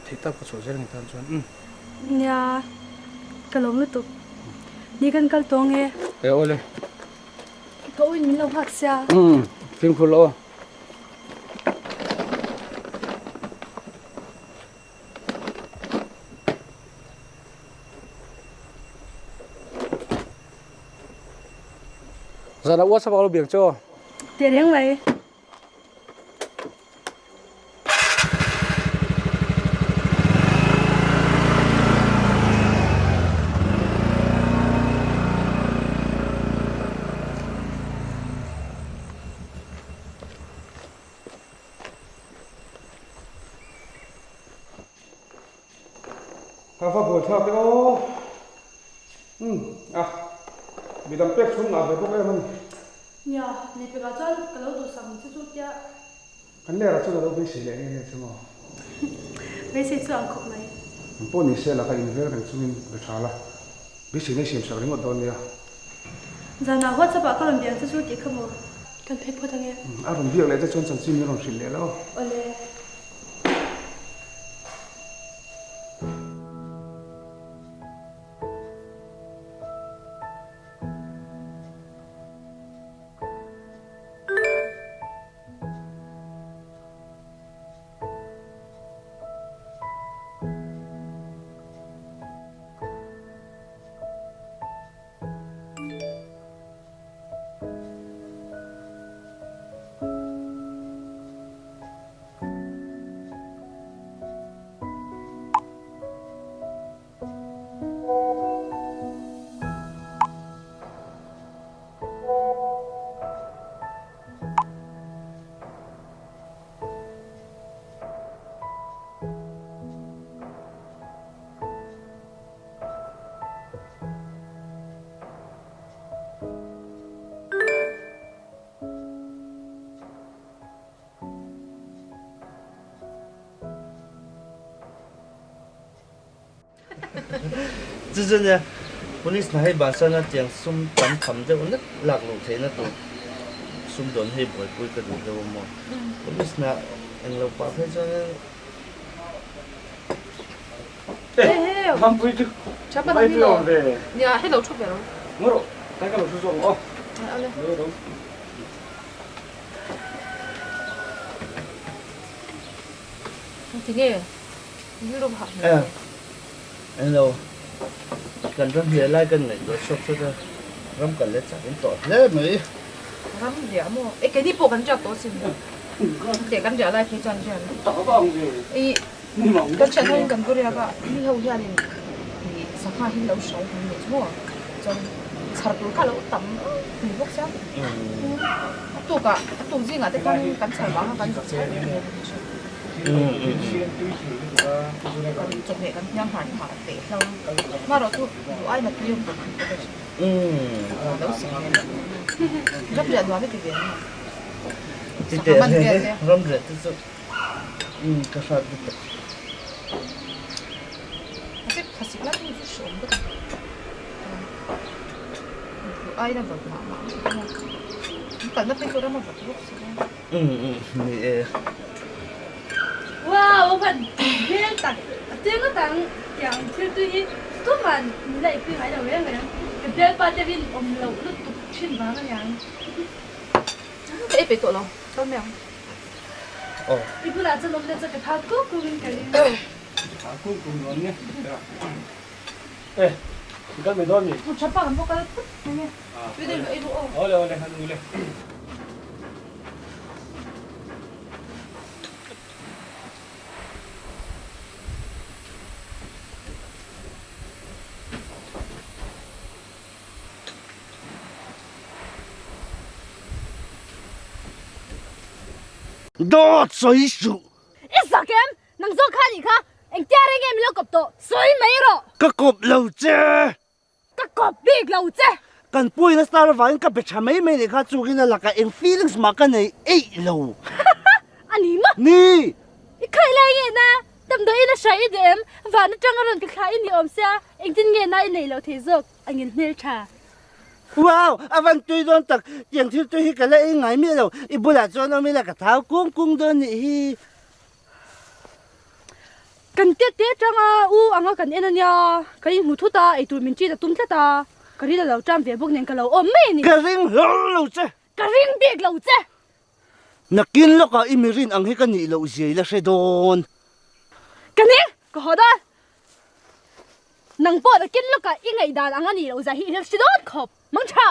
Theih tawp ka chhuah zel ang i tan chuan. Umm. Nia, ka lawm lutuk. Ni kan kal tawng e. E awle. Ka uin min lo nghak sia. Umm, fimkhur lo aw. Zan ah WhatsApp ah ka lo biak che aw. Teh reng mai. Ka va buai thlak e aw. Umm a, midang pek chhung ngah ve bawk em a ni. Nia, lei pekah chuan ka lo duhsak ang che chu tia. Kan lerah chuan a lo beisei leh nge nge chu maw? Beisei chu ang khawp mai. Ang pawh ni se laka invel reng chungin be tha la, beiseina i siamsak ringawt dawn nia. Zanah WhatsApp ah ka rawn biak che chu tih kha maw? Kan phei phawt ange. A rawn biak leh che chuan chanchin min rawn hrilh leh lo. Awle. Chu chu nia, police hna hei bansan a tiang sum tam tham deuh nek lak loh theihna tur sum dawn hei buaipui ka duh deuh a maw. Police hna eng lo pah phei chuanin. Thampui chu vai chu awm ve. Nia, hei lo thu ve lo. Ngaw rawh, tlai ka lo thu zawk ang aw. Ale. Tinge, rilru hah hmel ve. Englo, kan ram hliah lai kan ngaihtuah chhuak chhuak a, ram kan let chak in tawh hle mai. Ram riah maw? E keini pawh kan riak tawh sin. Teh kan riah lai phei chuan riah lo. I kan thian ho in kan va riak a, mi ho hianin i sangha hi lo hrai hmang leh chu maw? Chuan chhar tur kha a lo tam pui bawk sia. A tukah a tuk zingah te khan kan chhar vang a kan chhar leh mai a. Chawhmeh kan hniam hmar phah teh hlo hmarawh chu duh ai na tui awm tawh tih ka hria. Lo sik ve loh ram riah nuam i ti ve ang a. Ti teh reng e ram riah te chu ka hrat lutuk. Khasik khasik lai chu hreawm ka ti. Duh ai na vawt mah mah kalna phei chu ram a vawt bawk si a. Ni e. Wow van hmel tak a chiang ngawt ang tiang thil tui hi tuman min la ipui ngai lo reng reng ka bialpa te rin awm loh lutuk thin vang aniang. Ka ei peih tawh lo kal mai ang. I bulah chuan awm leh chuan ka thau kuk kuk in ka ring. Thau kuk kuk nuam nia. E i kal mai dawn mi? Tha pa kan pawh kal phut mai nge. Tui deuh ei ru aw. Awle awle han ule. Dawt sawi suh! I zak em? Nang zawk kha anih kha, engtia reng nge min lo kawp tawh? Sawi mai rawh! Ka kawp lo che! Ka kawp bik lo che! Kan puina star avangin ka be tha mai mai nih kha chungin a lakah eng feelings mah ka nei eih lo. A ni maw? Ni! I khaih lai nge na? Damdawiin a hrai i duh em? Van atanga rawn ka thlah i ni awm sia, engtin nge na i neih loh thei zawk? A ngil hmel tha. Wow! A van tui dawn tak! Tiang thil tui hi ka la ei ngai miah lo. I bulah chuan awm ila ka thau kung kung dawn nih hi. Kan tet te atanga u anga kan en ania, kan inhmu thut a, eitur min ṭin a tum tlat a, ka rin a lo ṭam ve bawk nen ka lo awm mai a ni. Ka ring hlawr lo che. Ka ring bik lo che. Nakin lawkah i mi rin ang hi ka nih loh zia i la hre dawn. Ka ning, ka haw dawn. Nang pawh nakin lawkah i ngaihdan ang a nih loh zia hi i la hre dawn khawp. Mang ṭha!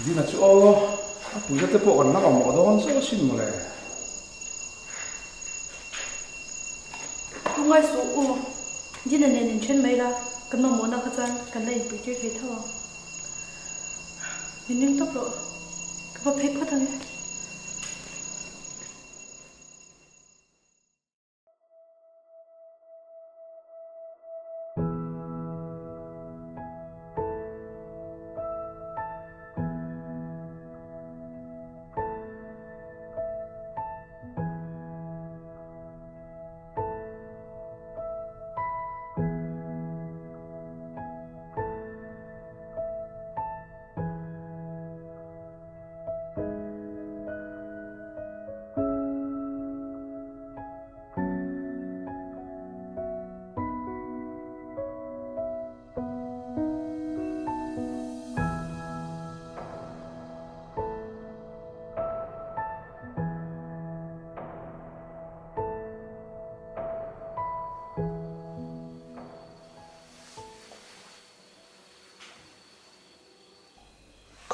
Dina chu aw, a puia te pawh kan la mamawh dawn zauh asin mawle. Thu ngai suh u, Dina nen inthen mai la, kan mamawhna kha chuan kan la inpui tir thei tho ang. Min ring tawp rawh, ka va phei phawt ang e.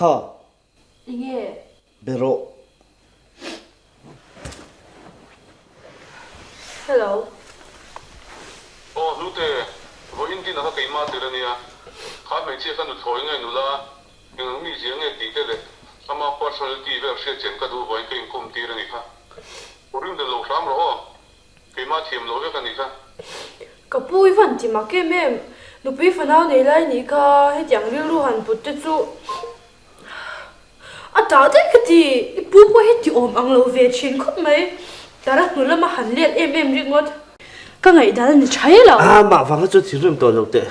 Kha. Enge? Be rawh. Hello. Aw Hlute, vawiin din a kha keimah tel a nia. Kha hmeichhia kha nuthlawi nge nula, eng ang mi zia nge tih te leh ama personality vel hriat chian ka duh vawiin ka inkawm tir a ni kha. Ring del lo hram rawh aw. Keimah thiam loh vek a nih kha. Ka pu i van ti mak em em, nupui fanau nei lai nih kha hetiang rilru han put te chu a tah daih ka ti, i pu pawh hi ti awm ang lo ve thin khawp mai, tara hnu lama han let em em ringawt. Ka ngaihdan a ni thai lo. A mah vanga chu thinrim tawh lo teh,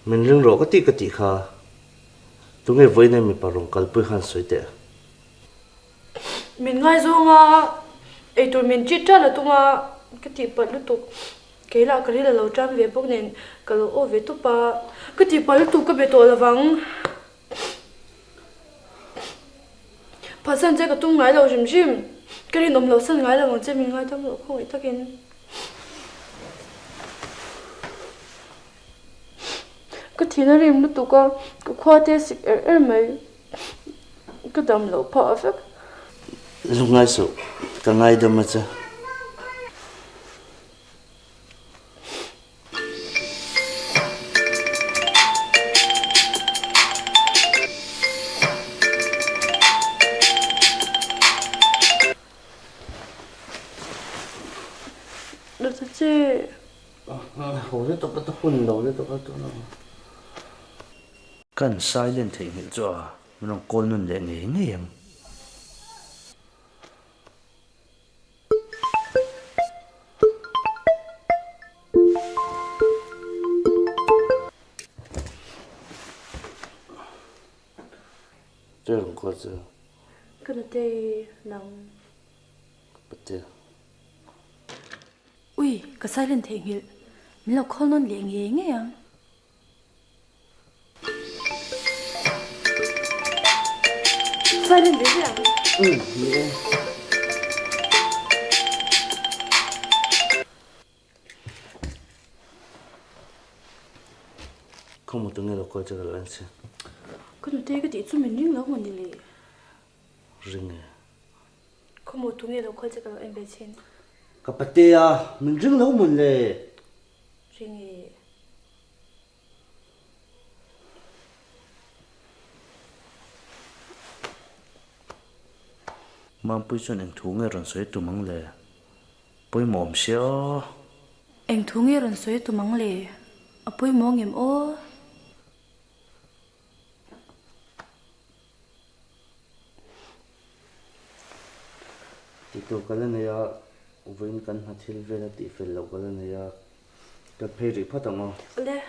min ring rawh ka tih ka tih kha, tunge vawiin mipa rawn kalpui khan sawi teh. Min ngaizawng a, eitur min ṭit ṭal a tum a, ka tihpalh lutuk. Kei lah ka ril a lo ṭam ve bawk nen ka lo aw ve tawp a, ka tihpalh lutuk ka be tawh lovang. Phatsan che ka tum ngai lo hrim hrim, ka rinawm loh san ngai lo ang che min ngaidam loh khawngaih takin. Ka thin a rim lutuk a, ka khua te a sik er er mai. Ka dam loh phah vek. Zu ngai suh, ka ngaidam a che. Lata che. Ho lutuk a, hun lo lutuk a tuna. Kan silent theihnghilh chu a min rawn call nun leh ngei ngei ang. Che rawn call chu. Ka nutei nang. Ka patil. Ui, ka silent theihnghilh. Min lo call nawn leh ngei ngei ang. Silent ve ve ang. Umm ni e. Khaw maw tunge lo call che ka lo en che. Ka nute ka tih chu min ring lo maw ni le. Ring e. Khaw maw tunge lo call che ka lo en ve chhin. Ka patea min ring lo maw le. Ring e. Mampui chuan eng thu nge rawn sawi tum ang le? Pawimawh awm sia aw. Eng thu nge rawn sawi tum ang le? A pawimawh ngem aw. Tih tur ka la nei a, vawiin kan hna thil vel a tih fel loh ka la nei a, ka phei rih phawt ang aw. Awle.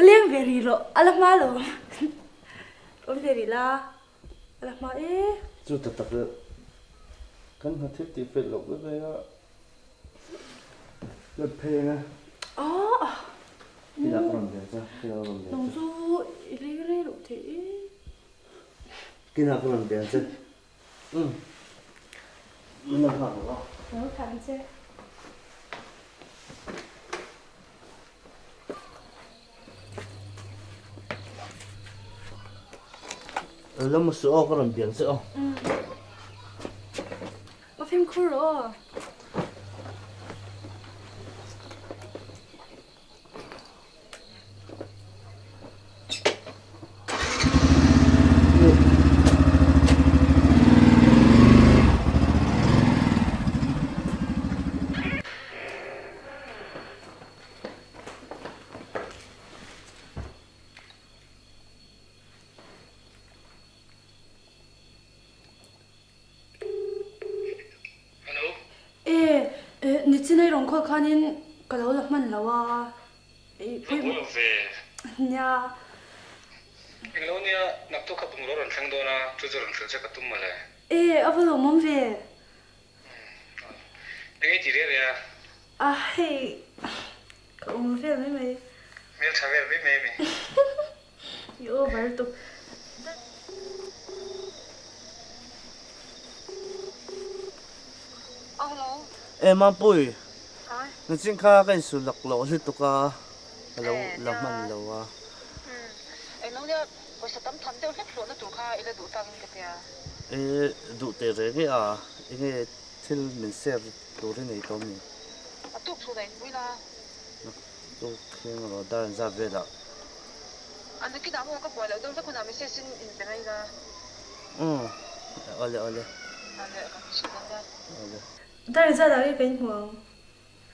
Leng ve rih rawh, a la hma lo. Awm ve rih la, a la hma e. Chu tak tak e, kan hna thil tih fel loh ka nei a, ka phei ang e. Aw. Kila ka rawn biak che, kila ka rawn biak che. Nang chu i leng rei loh theih e. Kila ka rawn biak che. Umm. Min lo nghak rawh aw. Ka lo thlah ang che. Lo mu suh aw ka rawn biak che aw. Umm. Ka fimkhur rawh aw. E, nichin a i rawn khawl khanin ka lo la hman lo a. Ka buai awm ve. Nia. Englo nia, naktuk kha bungraw rawn thleng dawn a, chu chu rawn hrilh che ka tum mawle. E, a va lo mawm ve. Eng i ti reh reh a? A hei, ka awm vel mai mai. Hmeltha vel mai mai a mi. I over tuk. E Mampui, nichin kha ka insu lak loh lutuk a, ka lo la hman lo a. E duh teh reng e a, enge thil min share tur hi nei tawh mi? Tuk thleng rawh dar an zat velah. A nakinah maw ka buai loh deuh hlek hunah message in in pe mai la. Umm awle awle. Dar zat ah nge kan hmu ang?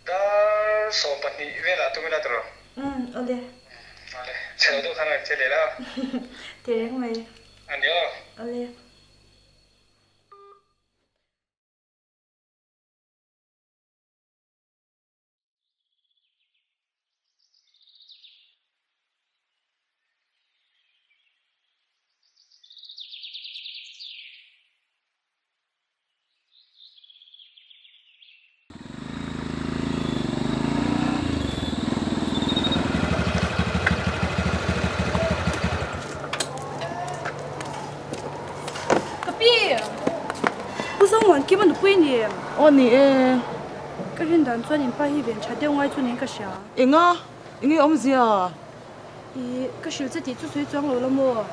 Dar 12 velah tum ila tawh lo. Umm awle. Awle, chhe lo deuh khan a rawn che leh la. Ti reng mai. A ni aw. Awle. Ka pi! Pu Zomuan Kim a nupui ni em? Aw ni e. Ka rin dan chuan in pa hi ven tha deuh ngai chu niin ka hria. Enga? Enge awmzia? Ih, ka hrilh che tih chu sawi chuang lo la maw?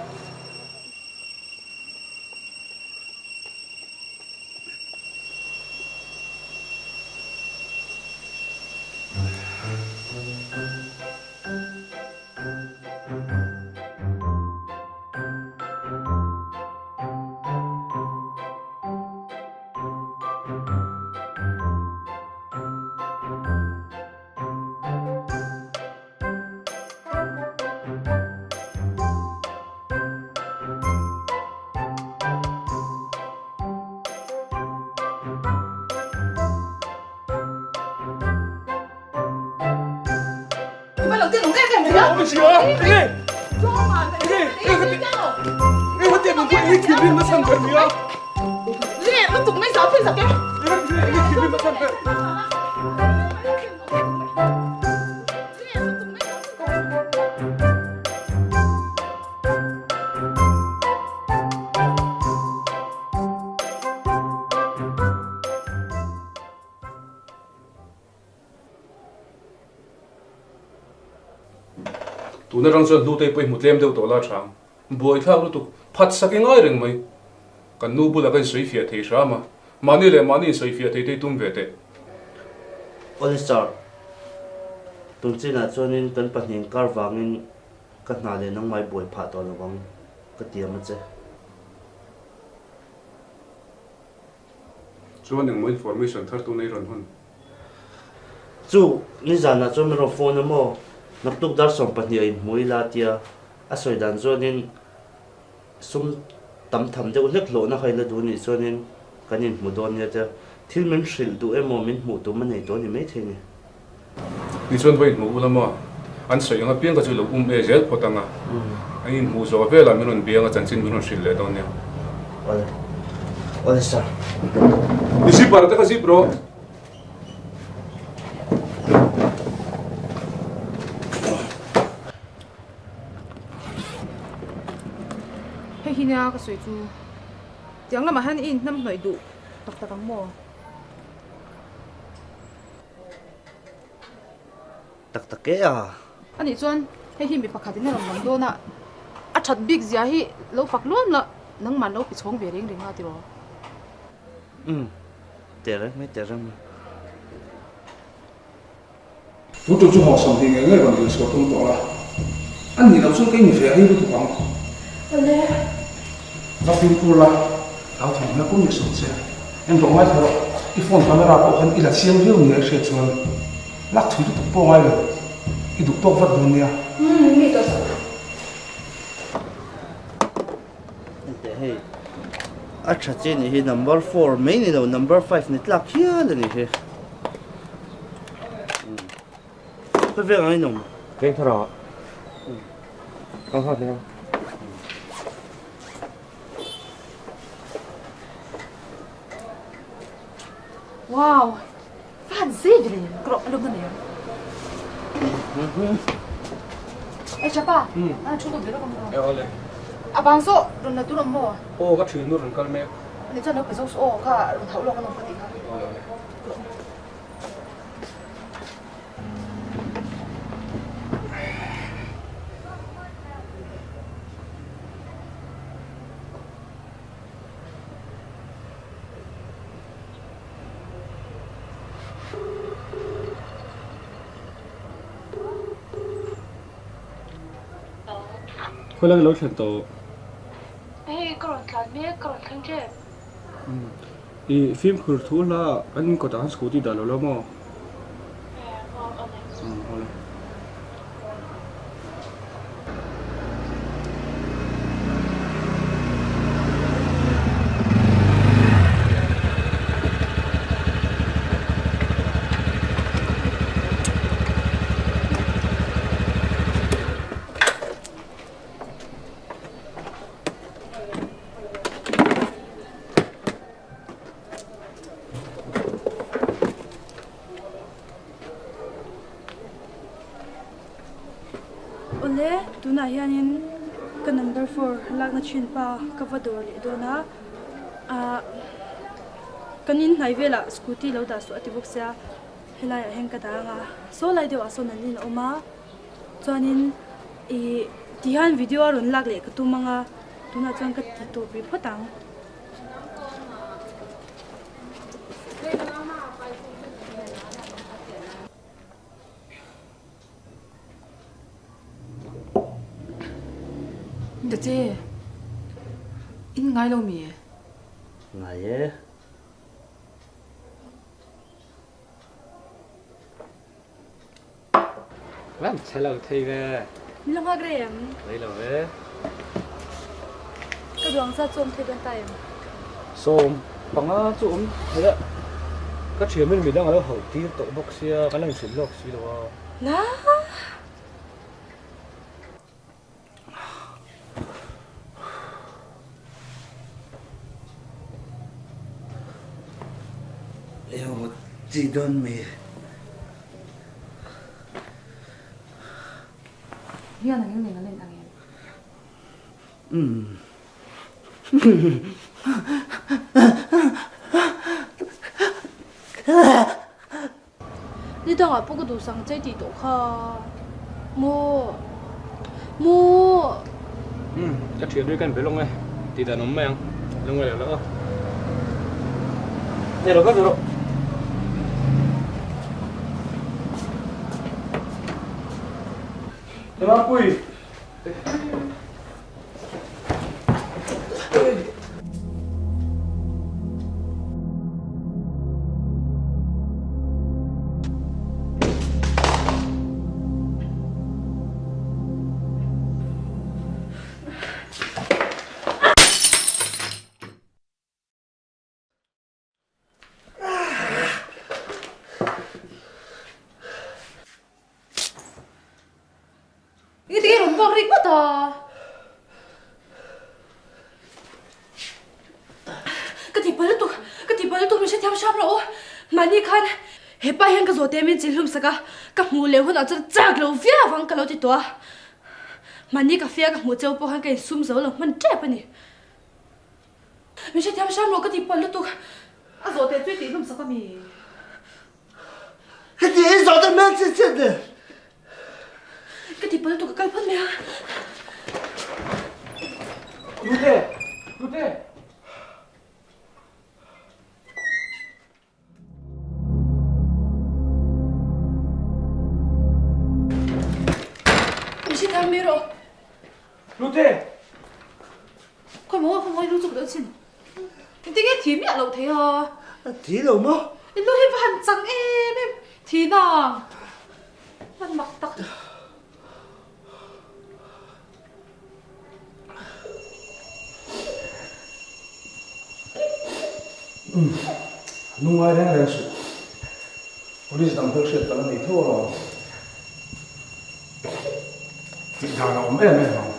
Tun atang chuan hnute pawh i hmu tlem deuh tawh la chang. Buaithlak lutuk phat sak i ngai reng mai. Kan nu bulah ka insawifiah thei hram a, mahni leh mahni insawifiah thei te i tum ve teh. Awle sir, tun chinah chuanin kan pahnih inkar vangin ka hna leh nangmah i buai phah tawh lo ang ka tiam a che. Chuan engmaw information thar tuna i rawn hawn? Chu, nizanah chuan min rawn phone a maw? Naktuk dar 12 a inhmu ila tia a sawi dan chuanin sum tam tham deuh hlek hlawhna kha ila duh nih chuanin kan inhmu dawn nia tia thil min hrilh duh emaw min hmuh tum a nei tawh a ni maithei ni. Ni chuan va inhmuh ula maw? An sawi ang apiang kha chu lo um e zel phawt ang a, an inhmuh zawh velah min rawn biang a chanchin min rawn hrilh leh dawn nia. Awle, awle sir. I zipper te kha zip rawh. Hei hi nia ka sawi chu tiang lamah hian i inhnam hnawih duh tak tak ang maw? Tak tak e a. Anih chuan hei hi mi pakhat in a rawn lam dawn a, a that bik zia hi lo fak luam la, nangmah lo pe chhawng ve reng reng a tiraw? Umm, teh reng mai, teh reng mai. Chu chu chu hawhsam hi ngei ngei rawn dil chhuah tum tawh la, a nih loh chuan kei ni ve rei lutuk ang. Awle. Va fimkhur la, lau thawm hmel pawh ni suh che. En rawh ngaithla rawh, i phone camera pawh khan i la chiang viau nia i hriat chuan lak thui lutuk pawh ngai lo, i duh tawk vat dawn nia. Umm, mi tawh suh. Enteh hei a tha che nih hi number 4 mai ni lo number 5 ni tlak hial a ni hi khawi veng ang in awm veng thar ah kal nghal hle ang. Wow va han zei ve le ka rawh a lawm na nei ang e chapa a thu lut ve lawk ang aw a bang zawh rawn la tur awm maw aw ka thian nu rawn kal mek ani chuan lo pe zo suh aw kha rawn hauh lawk alawm ka tih kha Khawi lai lo thlen tawh? Hei ka rawn tlan mek, ka rawn thleng tep. I fimkhur thu hla kan inkawtah khan scooty dah lo la maw? Awle. Awle, tunah hianin ka number four lakna thin pa ka va dawr leh dawn a, ah kan inhnai velah scooty lo dah suh a ti bawk sia, helaiah hian ka dah ang a, saw lai deuhah sawn an in awm a, chuanin ih tihian video a rawn lak leh ka tum ang a, tunah chuan ka ti tawp rih phawt ang. Da che, in ngai lo mi? Ngai e. Ram chhe lo thei ve. Min lo nghak rei em? Rei lo ve. Ka duang zat chu awm thei dawn ta em? 15 chu awm thei a. Ka thiamin midang a lo hauh tir tawh bawk sia, kan lo inhrilh lawk si lo a. La! Eo chi dawn mi. Hian angin nen a len ang em? Umm. Ni dangah pawh ka duhsang che tih tawh kha maw maw. Umm ka thian ri kan be lawng e tih dan awm mai ang lo ngaih loh loh a. Ni lo ka be rawh. Emapuii. Nge tinge rawn vuak rik ngawt a? Ka ti pal lutuk, ka ti pal lutuk min hrethiam hram rawh u. Mahni khan hepa hian ka zawhte min chilhlum sak a, ka hmuh leh hunah chuan chak lo viau ang ka lo ti tawh a. Mahni ka fia ka hmuh cheu pawh khan ka insum zo lo hman tep a ni. Min hrethiam hram rawh ka ti pal lutuk. A zawhte chu i tihhlum sak a mi? Heti i zawhte hmel chhit chhit ni. Ka ti pal lutuk ka kal phawt mai a. Hlute! Hlute! Min hrethiam mai rawh. Hlute! Khawi maw, khawi maw i lu chu ka lo chhin. Engtin nge thi miah loh thei a? A thi lo maw? I lu hi va han chang em em, thi na hman mak tak. Umm, lungngai reng reng suh. Police dang hmelhriat ka la nei tho alawm. Tih dan a awm em em ang.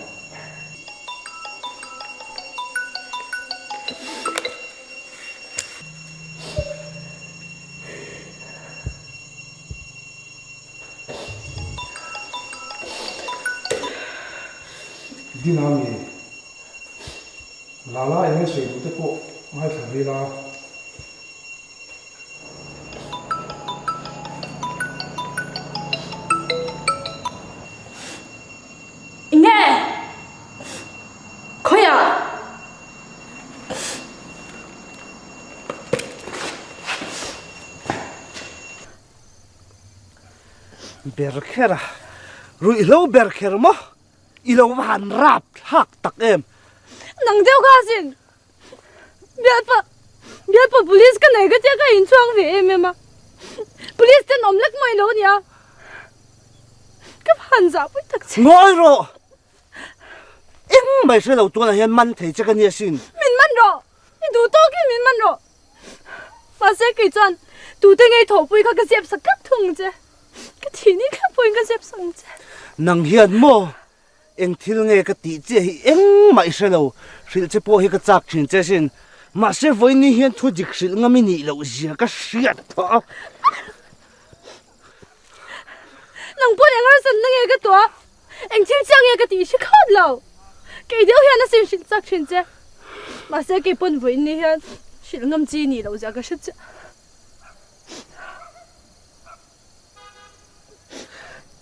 Dina mi Lala enge sawi duh te pawh ngaithla ve la. Enge? Khawiah? Ber kher a, ruihhlo ber kher maw? I lo va han rap thlak tak em? Nang deuh kha sin! Bialpa! Bialpa police ka nei ka tia ka inchhuak ve em em a. Police ten awm lek mai lo nia. Ka han zah pui tak che. Ngawi rawh! Engmah i hre lo tunah hian man thei che ka nia sin. Min man rawh! I duh tawk hi min man rawh! Mahse kei chuan tute ngei thawhpui kha ka zep sak tlat thung che. Ka thih ni thlap pawhin ka zep sak ang che. Nang hian maw eng thil nge ka tih chiah hi engmah i hre lo. Hrilh che pawh hi ka chak thin che sin. Mahse vawiin hian thu dik hrilh ngam i nih loh zia ka hriat phah a. Nang pawh eng harsatna nge ka tuah? Eng thil chiah nge ka tih i hre khawt lo. Kei deuh hian a sin hrilh chak thin che. Mahse kei pawn vawiin ni hian hrilh ngam chi nih loh zia ka hre chiah.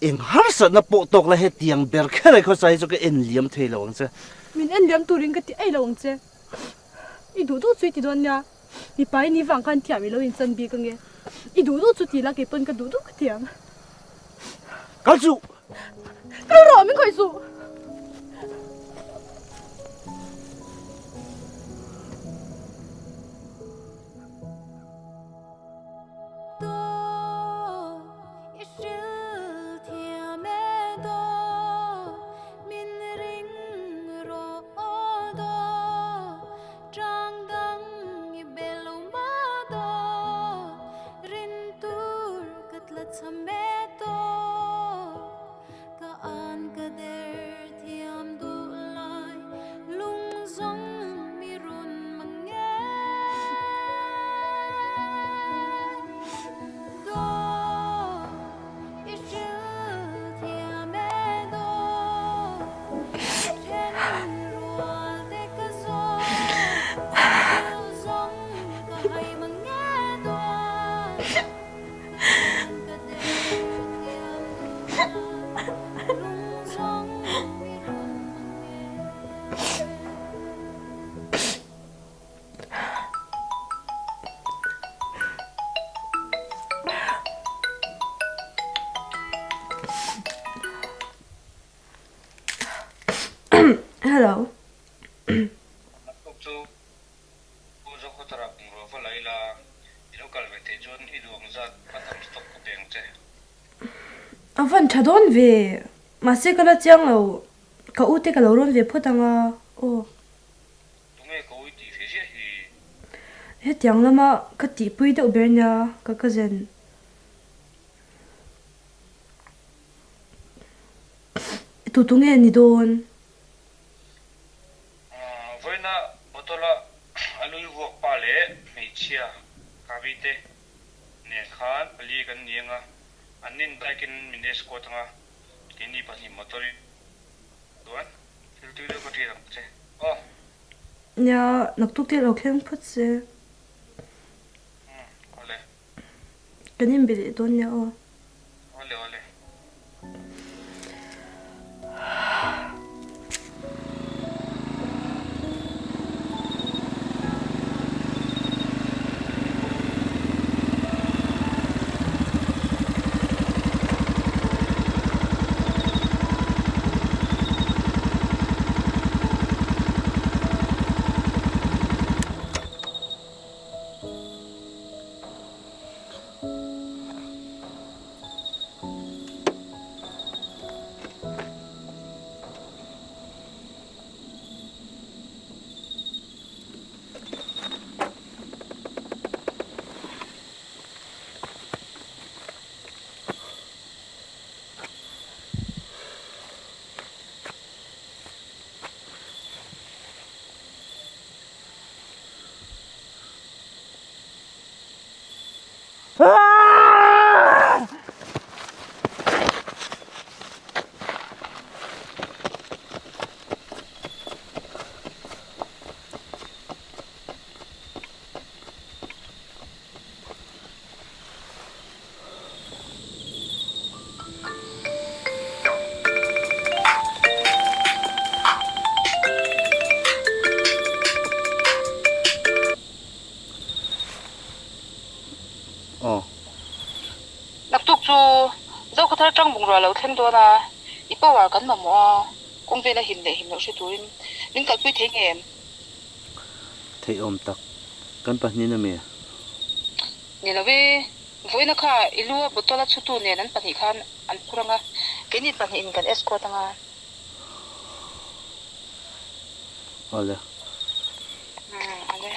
Eng harsatna pawh tawk la hetiang ber kher ai khawsa hi chu ka en liam thei lo ang che. Min en liam turin ka ti ei lo ang che. I duh duh chu i ti dawn nia. Mipa i ni vang khan thiam i lo inchan bik ange. I duh duh chu ti la kei pawn ka duh duh ka ti ang. Kal suh! Kal rawh min khawih suh! Hello. Naktuk chu Pu Zokhawthara bungrua va la ila, i lo kal ve theih chuan i duh ang zat a tam stock ka pe ang che. A van tha dawn ve, mahse ka la chiang lo, ka u te ka lo rawn ve phawt ang a, aw. Tunge ka ui tih ve ziah hi? Hetiang lama ka tihpui deuh ber nia ka cousin. Tu tunge ni dawn? Vawiina bottle-a a lui vuak pa leh hmeichhia Kavi te nen khan pali kan ni ang a, an nin bike-in min escort ang a, keini pahnih motor-in chuan thil tui deuh ka ṭiat ang che aw. Nia, naktuk te lo thleng phawt se. Umm, awle. Kan inbe leh dawn nia aw. Awle awle. Aw. Naktuk chu Zokhawthar atang bungrua lo thleng dawn a, i power kan mamawh a, kawng vela him leh him loh hre turin min kalpui thei nge em? Theih awm tak. Kan pahnihin a mi? Ni lo e, vawiina kha i lu a bottle a chhutu nen an pahnih khan an phur ang a, keini pahnihin kan escort ang a. Awle. Umm awle.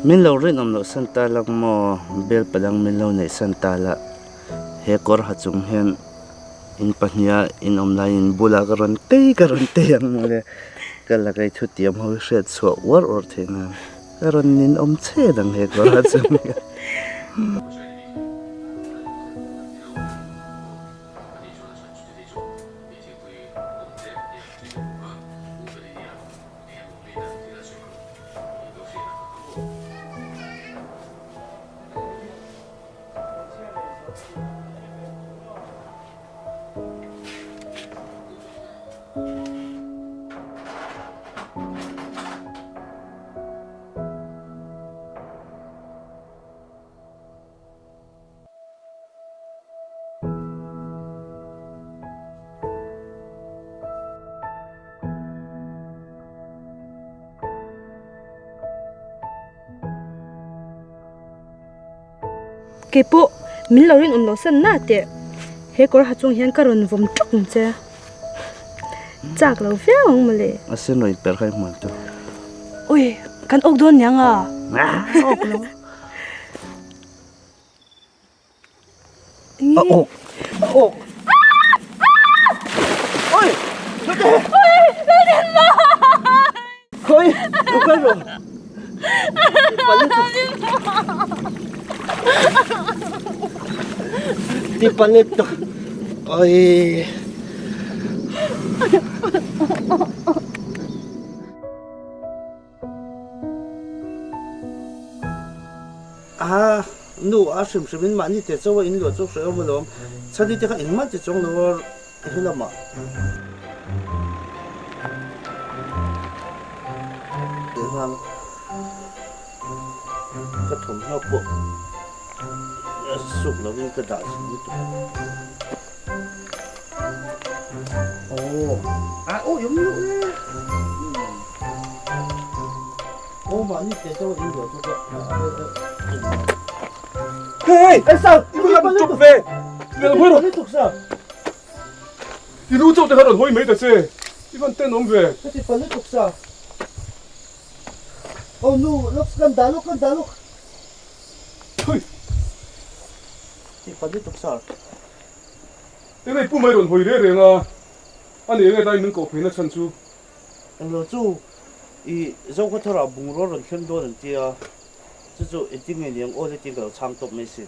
Min lo rinawm loh san ta lang maw? Bel padang min lo neih san ta la. He kawr ha chung hian in pahniha in awm laiin bulah ka rawn tei ka rawn tei ang maw le. Ka la kai thu tiam ho hi hriat chhuah uar uar theih nan ka rawn ninawm che dang he kawr ha chung hian. Kei pawh min lo rinawm lo san na teh he kawr ha chung hian ka rawn vawm ṭawk ang che. Chak lo viau ang mawle. A sen rawn per kha i hmuan chu. Ui, kan awk dawn niang a. Awk lo. A awk. A awk. Oi! Hlute! Oi! Lalrinma! Khoi! Lo kal rawh. Ti palet to. Oi! A nu a hrim hrim in mahni te chaw a in luah chu hreh awm alawm. Chhani te kha engmah ti chuang lo a he lamah. Leh nghal ka thawmhnaw pawh suk lovin ka dah zin lutuk. Aw a aw awm loh e. Aw mahni te chaw in luah chu ka Hey! Hey! I va han chawp ve! Leh hawi rawh! I lu chauh te kha rawn hawi mai ta che! I van tenawm ve! Ka ti pal lutuk sa. Aw nu, lawk kan dah lawk kan dah lawk. Thui! Ti pal lutuk sa. Eng ei pu mai rawn hawi reng reng a, a ni eng e dai min koh phei na chhan chu. Englo chu i Zokhawthar ah bungrua rawn thleng dawn an tia, chu chu engtin nge niang aw letin ka lo chhang tawp mai sin.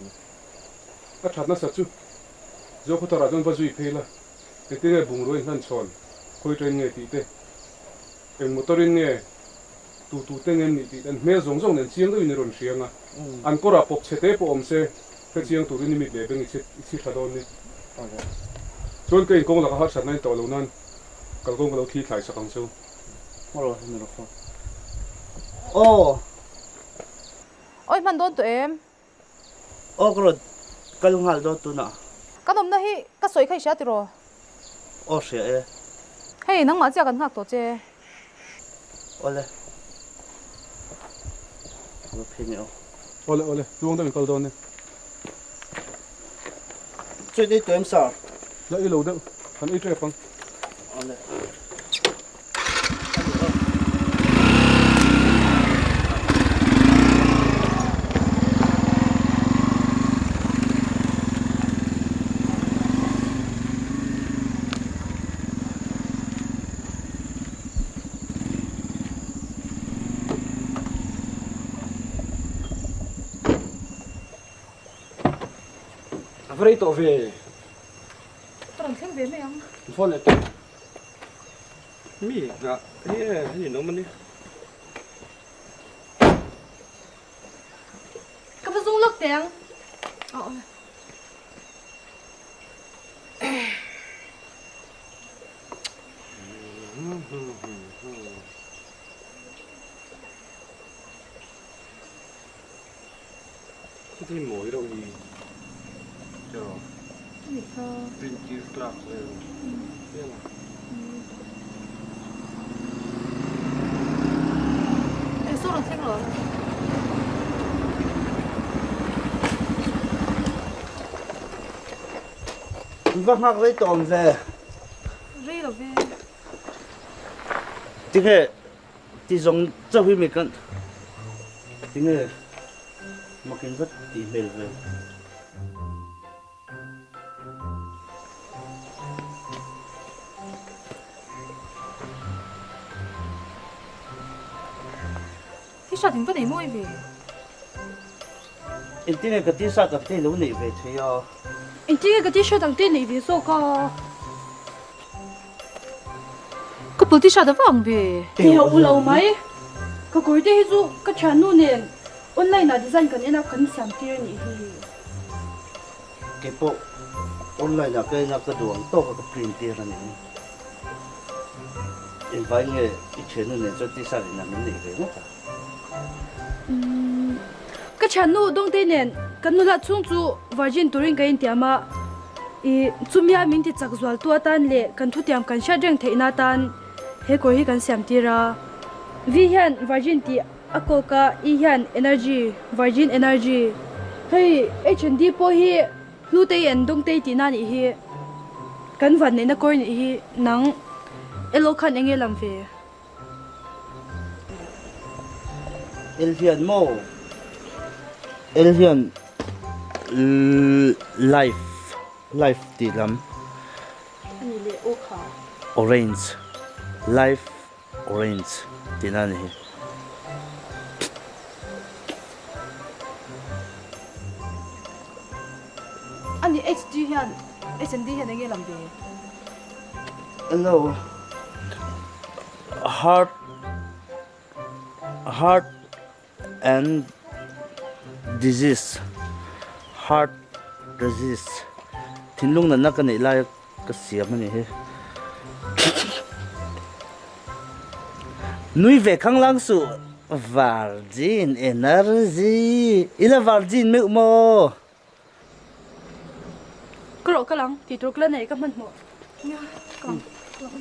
A that nasa chu Zokhawthar ah chuan va zui phei la, engtin nge bungrua in hlan chhawn, khawi train nge tih te, eng motor in nge tu tu te nge an nih tih te, an hmel zawng zawng nen chiang deuhin i rawn hria ang a, an kawr ah pawp chhe te pawh awm se hre chiang turin i mit leh beng i chhi tha dawn ni. Chuan ka inkawng laka harsatna in tawh lo nan Kalkawng ka lo thli thlai sak ang chu. Aw. Awi hman dawn tawh em? Aw ka rawn kal nghal dawn tunah. Kan awmna hi ka sawi kha i hria tiraw? Aw hria e. Hei nangmah chiah kan nghak tawh che. Awle. Ka va phei mai aw. Awle awle, tluang deuh in kal dawn e. Chuan ei tawh em sir? La ei lo deuh, kan ei tep ang. Awle. va rei tawh ve. Ka rawn thleng ve mai ang. Phone leh tawh. Mi nghah hi e a ninawm a ni. Ka va zung lawk teh ang. Aw aw. Heti mawi reuh hi tiraw print tir tlak vel hian a. Eng saw rawn thleng lo. Va nghak rei tawh awm ve. Rei lo ve. Tinge ti zawng chauh hi mi kan tinge makin vat tih hmel ve. T-shirt in va nei mawi ve. Engtin nge ka T-shirt ang te i lo neih ve thei a? Engtin nge ka T-shirt ang te i neih ve zawk a? Ka pul T-shirt a va ang ve. Ti ho u lo mai. Ka kawr te hi chu ka thiannu nen online ah design kan en a kan siam tir a nih hi. Keipawh online ah ka en a ka duh ang tawk a ka print tir a ni. Engvai nge i thiannu nen chuan T-shirt in ang in neih ve ngawt a? Umm ka thiannu Dawngtei nen kan nula chhung chu virgin turin ka intiam a, ih chumia min ti chak zual tu atan leh kan thutiam kan hriat reng theihna atan he kawr hi kan siam tir a. V hian virgin tih a kawk a, E hian energy, virgin energy. Hei H and D pawh hi Hlutei and Dawngtei tihna nih hi kan vanneihna kawr nih hi nang elo khan enge lam ve? El hian maw? El hian life life tih lam. Ani leh aw kha. Orange life orange tihna a ni hi. Ani HG hian H and D hian enge lam ve? Hello. Heart heart and disease heart disease thinlung natna ka neih lai ka siam a ni hi nui ve khanglang suh virgin energy ila virgin meuh maw. Ka rawh ka lang tih tur ka la nei ka hmanhmawh. Nia ka lang.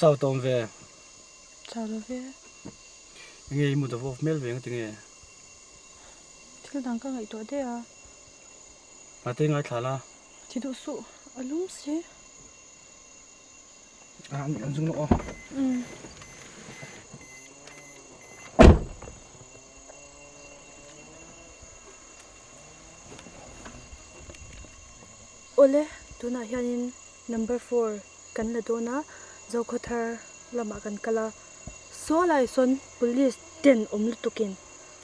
Chau tawm ve. Chau lo ve. Enge i mut a vawk hmel ve nga tinge? Thil dang ka ngaihtuah daih a. Mate ngaithla la. Thi duh suh, a lum si. A an zung lawk aw. Umm. Awle, tunah hianin number four kan la dawn a, Zokhawthar lamah kan kal a, saw lai sawn police ten awm lutukin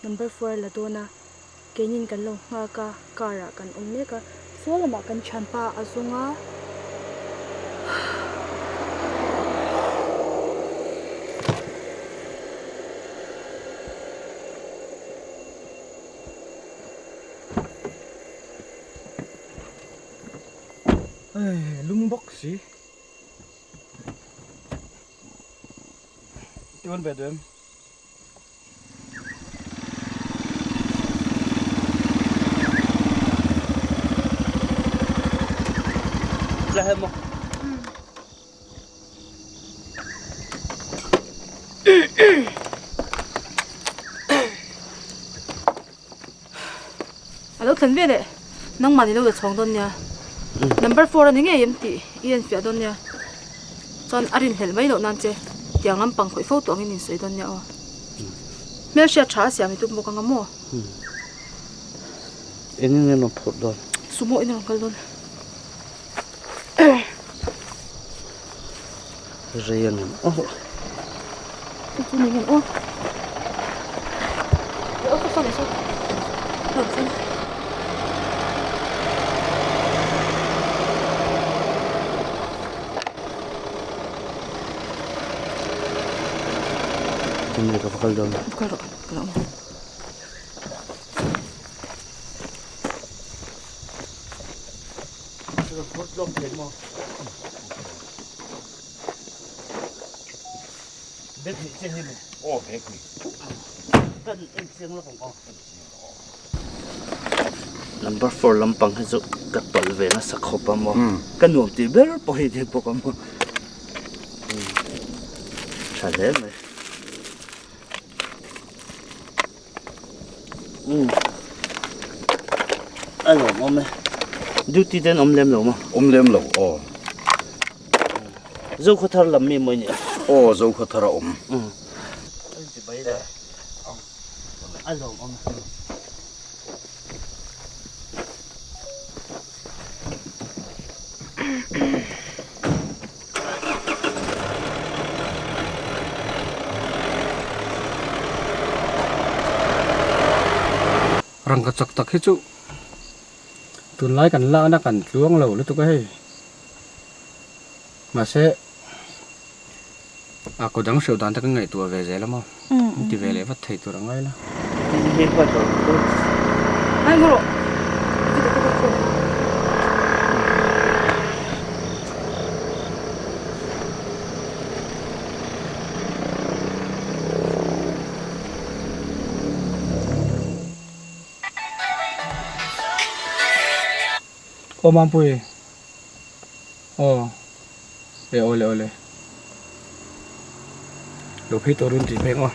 number four a la dawn a. Keinin kan lo nghak a, car ah kan awm mek a, saw lamah kan thianpa a zawng a. Hei lum bawk si. Tuan ve duh em? La hem maw? A lo thlen ve leh nangmah ni lo la chhawng dawn nia. Number four a ni ngei em tih i enfiah dawn nia. Chuan a rinhlelh mai loh nan che tiang lampang khawih fo tawh angin insawi dawn nia aw. Hmelhriat tha a siam i tum bawk anga maw? Engin nge rawn phurh dawn? Sumo in a rawn kal dawn. Rei a ngem aw. Chu ni ngem aw. Aw saw saw saw. Tinge ka va kal dawn? Kal rawh, ka lo awm ang. Number four lampang hi chu ka tawlh ve nasa khawp a maw ka nuam tih ber pawh hi ni bawk a maw tha hle mai. Umm a lawm awm e duty te an awm lem lo maw? Awm lem lo aw. Zokhawthar lam mi maw i nih a? Aw Zokhawthar a awm. Umm a inti bai le a lawm awm e. Rangka chak tak hi chu tunlai kan lakna kan tluang lo lutuk a hei. Mahse a kaw dang hreuh dan te kan ngaihtuah ve zel a maw? An ti ve leh vat thei tur a ngai la. Aw Mampui. Aw. E awle awle. Lo phei tawh run tih phei ang aw.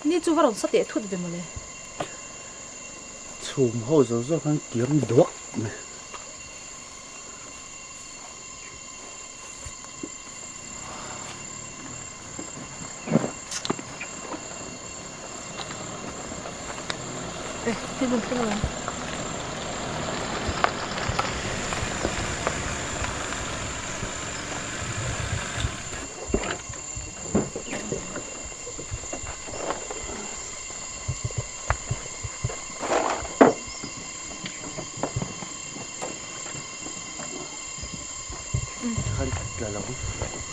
Ni chu va rawn sa teh thut ve mawle. Chhum ho zo zo khan kiang duak mai.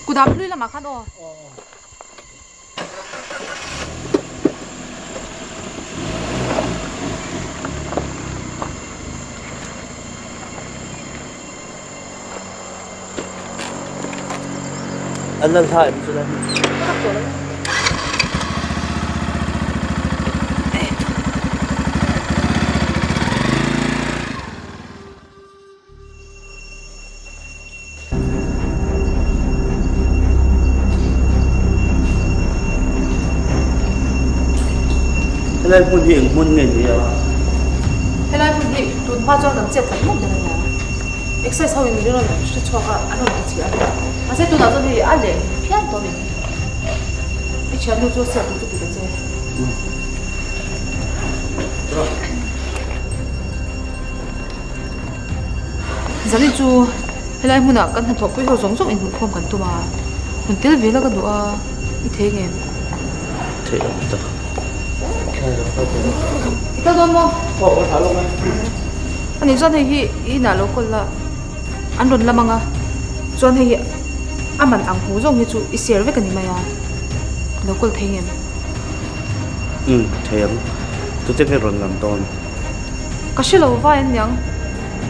Kudam hlui lamah khan aw. An la hla em chu la. Helai hmun hi eng hmun nge ni a? Helai hmun hi tun hma chuan kan chet tak mawk der a nia. Exercise ho in min rawn hre chhuak a, an rawn ti chhi a. Mahse tunah chuan hei a leh phian tawh a ni. I thiannu chu a siam tur chu ti ta che. Zani chu helai hmunah kan hnathawhpui ho zawng zawng inhmuhkhawm kan tum a, hun tel ve la ka duh a, i thei ngem? Theih ang tak. I kal dawn maw? Aw, ka thlah lawk e. Ani chuan hei hi i inah lo kawl la, an rawn lam ang a, chuan hei hi a man ang hmu zawng hi chu i share vek a ni mai a, lo kawl thei ngem? Umm, thei ang. Tute nge rawn lam dawn? Ka hre lo vai an niang,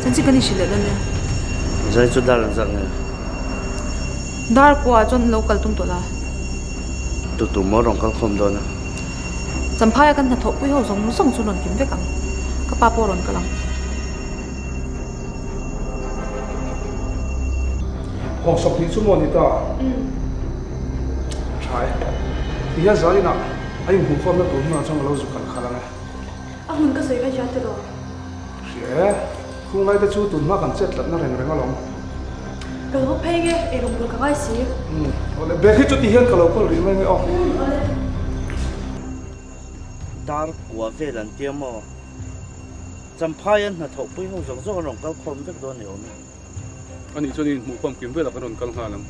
chanchin kan inhrilh leh dawn nia. Zai chu dar an zak nge? Dar kuah chuan lo kal tum tawh la. Tu tu maw rawn kal khawm dawn a? Champhaia kan hnathawh pui ho zawng zawng chu rawn kim vek ang. Ka pa pawh rawn kal ang. Hawng 20 chu maw ni ta? A tha e. Tihian zaninah a inhmuhkhawmna tur hmunah chuan ka lo zu kal khalh ang e. A hmun ka sawi ka hria tiraw? Hria e. Khunglai te chu tun hma kan chet tlatna reng reng alawm. Ka lo phei nge, ei rawng bul ka ngai si. Umm, awle, bag hi chuti hian ka lo kawl rih mai nge aw. Umm, awle. Dar kua vel an tia maw? Champhai an hnathawhpui ho zawng zawng an rawn kal khawm vek dawn ni awm e. Anih chuan inhmuhkhawm kim velah kan rawn kal nghal ang.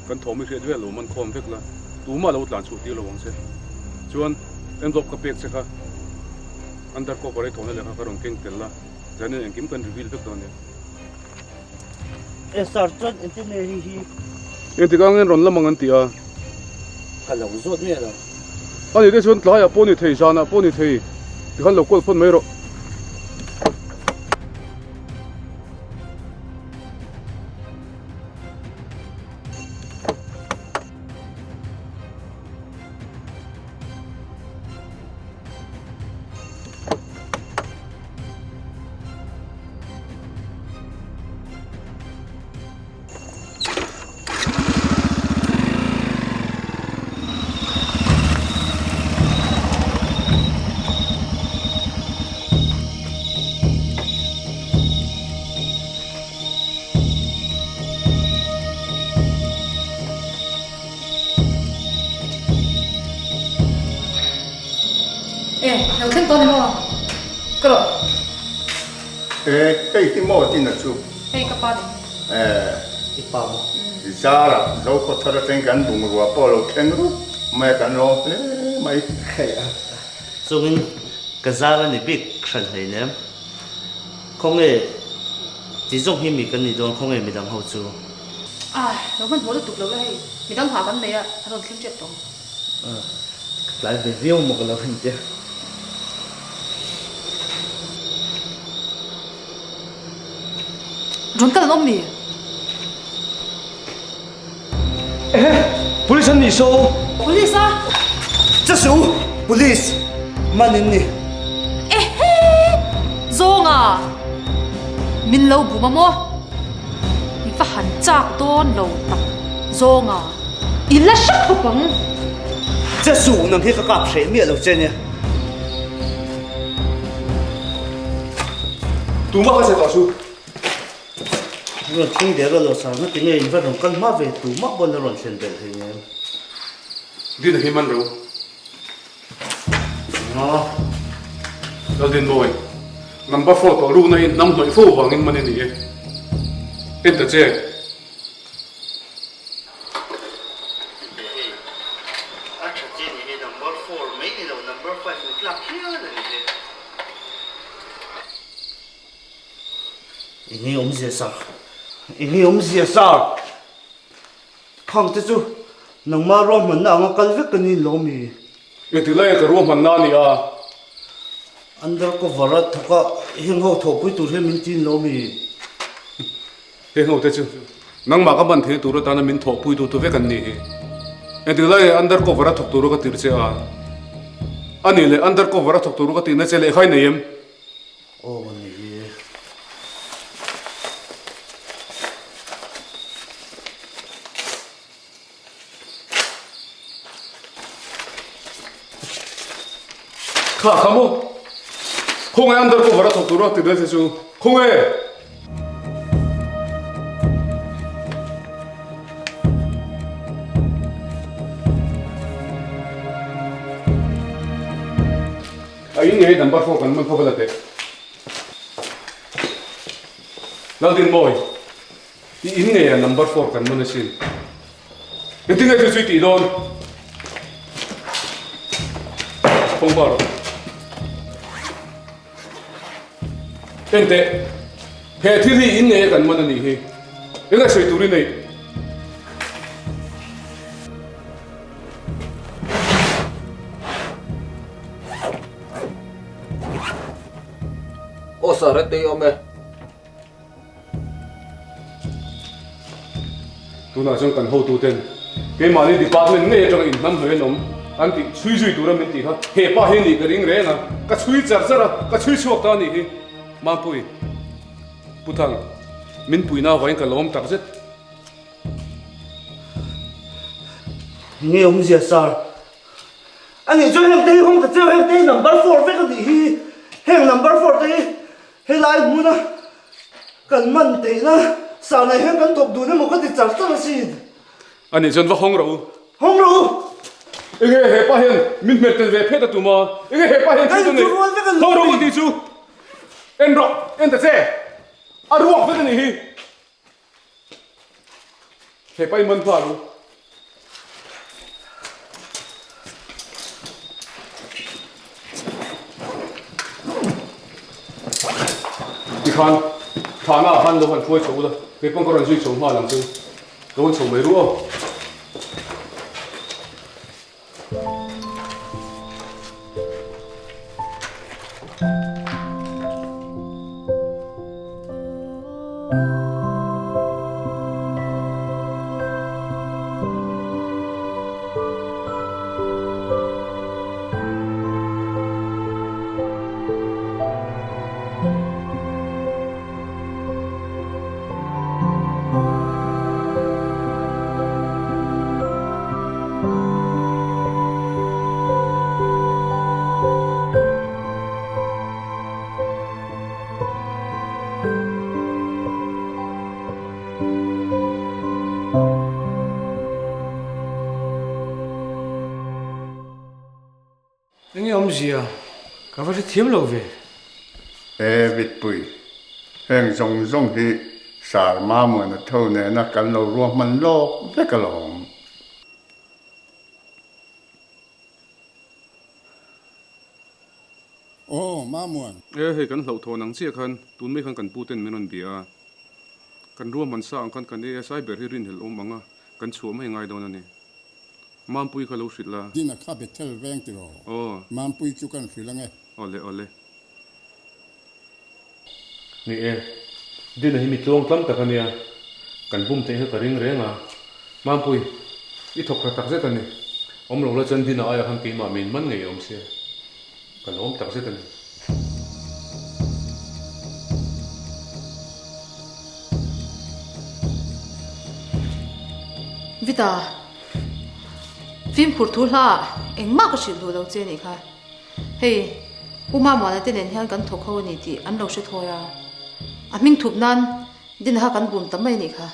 Kan thawm i hriat vel lo man khawm vek la, tumah lo tlan chhuah tir lo ang che. Chuan envelope ka pek che kha undercover i thawhna lehkha ka rawn keng tel la, zanin engkim kan reveal vek dawn nia. E sir, chuan engtin nge hei hi? Engtik ang en rawn lam ang an ti a. Ka lo zawt miah lo. Ani te chuan tlaiah pawh ni thei, zanah pawh ni thei, tikhan lo call phone mai rawh. E, lo thleng tawh ni maw? Ka rawh. E, hei hi maw tina chu? Hei ka pa ni. E, i pa maw? Zara, Zokhaw thar atangin kan bungrua pawh lo thleng rup mai a, kan lawm hle mai. Hei a, chungin ka zar a ni bik hran hleinem. Khawnge ti zawng hi mi kan nih dawn khawnge midang ho chu. Ai, lo hmanhmawh lutuk lo la hei, midang hah kan nei a, a rawn thleng tep tawh ang. Ka tlai ve viau maw ka lo en tia. Rawn kal an awm mi? Ehe, police an nih saw. Police a? Chasu, police man in ni. Ehe, zawnga min lo bum a maw? I va han chak dawn lo tak zawnga i la hre khawp ang. Chasu, nang hi ka kap hreh miah lo che nia. Tumah ka che tawh chu. Rawn thleng der a lo sa na tinge in va rawn kal hma ve tu mah pawn a rawn thlen belh thei ngem. Din hi man ro. Nga. Laldin Mawi, number four tawh rukna hi hnam hnawih fo vangin man i ni e. En ta che. Hei a tha che ni hi number four mai ni lo number five ni tlak hian a ni he. Enge awmzia sir? Enge awmzia sir? Khang te chu nangma ruahmanna anga kal vek ka ni lo mi? Engtik lai ka ruahmanna a ni a? Undercover a thawk a heng ho thawhpui tur hian min tin lo mi? Heng ho te chu nangmah ka ban theih tur atana min thawhpui tu tu vek an ni hi. Engtik lai undercover a thawk tur ka tirh che a? Anih leh undercover a thawk tur ka tihna che lehkha i nei em? Aw ni e. Kha kha maw? Khawnge undercover a thawk tur a ti daih che chu khawnge? A in ngei number four kan man khaw vel a teh. Laldinmawi, i in ngei ah number four kan man asin. Engtin nge chu chu i tih dawn? Kawng bar rawh. Enteh, he thil hi in ngei a kan man a nih hi. Enge sawi tur i neih? Aw sir, hetei awm e. Tunah chuan kan hotuten keimahni department ngei atanga inhnamhnawih an awm an tih chhui zui tura min tih kha he pa hi a nih ka ring reng a, ka chhui char char a, ka chhui chhuak ta a nih hi. Mampui, Pu Thang, min puihna avangin ka lawm takzet. Nge awmzia sir? A nih chuan heng te hi hawng ta cheu, heng te hi number four vek a nih hi, heng number four te hi Helai hmuna kan man theihna sanah hian kan thawk dun emaw ka ti char char asin. A nih chuan va hawng rawh u. Hawng rawh u. Enge he pa hian min hmer tel ve phet a tum a? Enge he pa hian thil chu nei? Hawng rawh u tih chu en rawh, en ta che. A ruak vek a nih hi. He pa i man nghal u. Tikhan thahna ah khan lo han hruai chho ula, kei pawn ka rawn zui chho nghal ang chu. Lo han chho mai ru aw. Enge awmzia ka va hrethiam lo ve. E Vitpui, heng zawng zawng hi Sir Mamuana tho nena kan lo ruahman lawk vek alawm. Aw, Mamuan. E hei kan hlauhthawn ang chiah khan tun mai khan kan pu ten min rawn bia a. Kan ruahman sa ang khan kan ASI ber hi rinhlelh awm ang a, kan chhuah mai ngai dawn a ni. Mampui kha lo hrilh la. Dina kha Bethel veng tiraw? Aw. Mampui chu kan hrilh ange. Awle awle. Ni e, Dina hi mi tluang tlam tak a nia, kan bum theih kha ka ring reng a. Mampui, i thawk tha tak zet a ni. Awm lo la chuan Dina aiah khan keimah min man ngei awm sia. Ka lawm tak zet a ni. Vita, fimkhur thu hla ah engmah ka hrilh duh lo che nih kha. Hei, Pu Mamuana te nen hian kan thawk ho a ni tih an lo hre thawi a. A hming thup nan Dina kha kan bum ta mai a nih kha.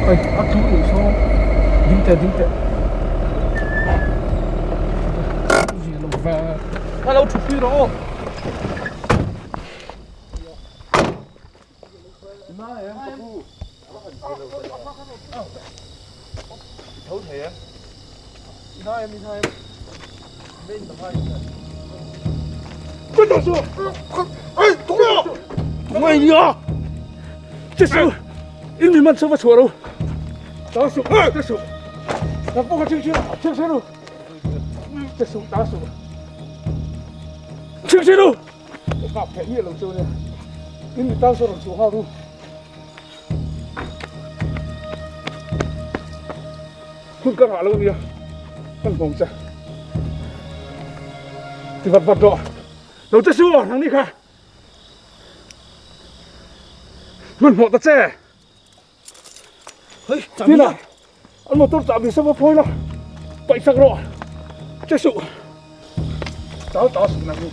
A tlu nih saw ding teh ding teh a lo thut pui rawh aw. Hun ka ngah lo nia kan hmawng che ti vat vat rawh lo che su nang ni kha. Hmanhmawh ta che! Hei, chahbi la! An motor chahbi sava phawi la, paih sak rawh! Che suh! Tal ta suh nang hi.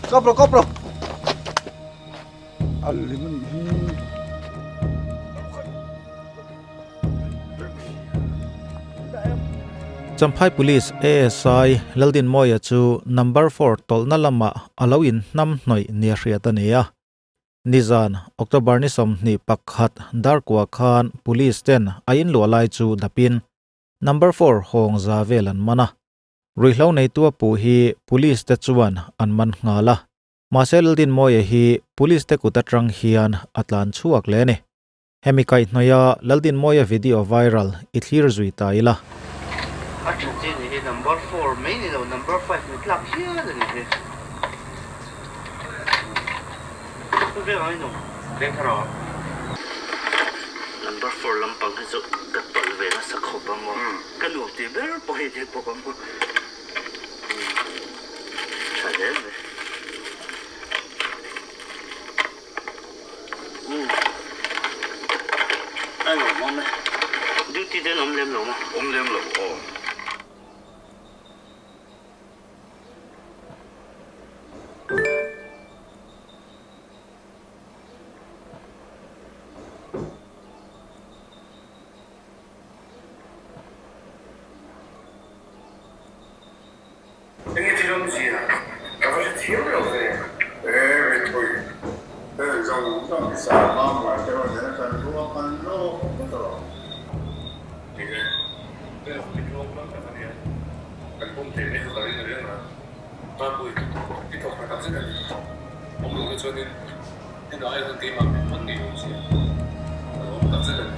Kap rawh, kap rawh! A lem a nih hi. Champhai Police ASI Laldinmawia chu number four tawlhna lamah a lo inhnam hnawih nia hriat a ni a. Nizan, October ni 21 darkua khan Police ten a inluah lai chu dapin number four hawng za vel an man a. Ruihhlo neitu a puh hi Police te chuan an man nghal a. Mahse Laldinmawia hi Police te kut atang hian a tlan chhuak leh a ni. Hemi kaihhnawih a Laldinmawia video viral i thlir zui ta ila. A tha che ni hi number four mai ni lo number five ni tlak hial a ni hi. Chu veng ang inawm veng thar a. Number four lampang hi chu ka tawlh ve nasa khawp ang aw. Ka nuam tih ber pawh hi ni bawk ang aw. Tha hle mai. A nuam awm e. Duty te an awm lem lo maw? Awm lem lo aw. Enge thil awmzia ka va hre thiam lo ve. E mipui hei zawng zawng hi sa mam ngai te rawn nena kan ruang an lawk vek alawm. Ni e, hei ho hi ruang tam tak a nia, kan bum thei mai chu ka ring reng a, Mapui, i thawk hna tak zet a ni. Awm lo te chuanin inah hian keimah min man ngei awm sia, ka lo awm tak zet a ni.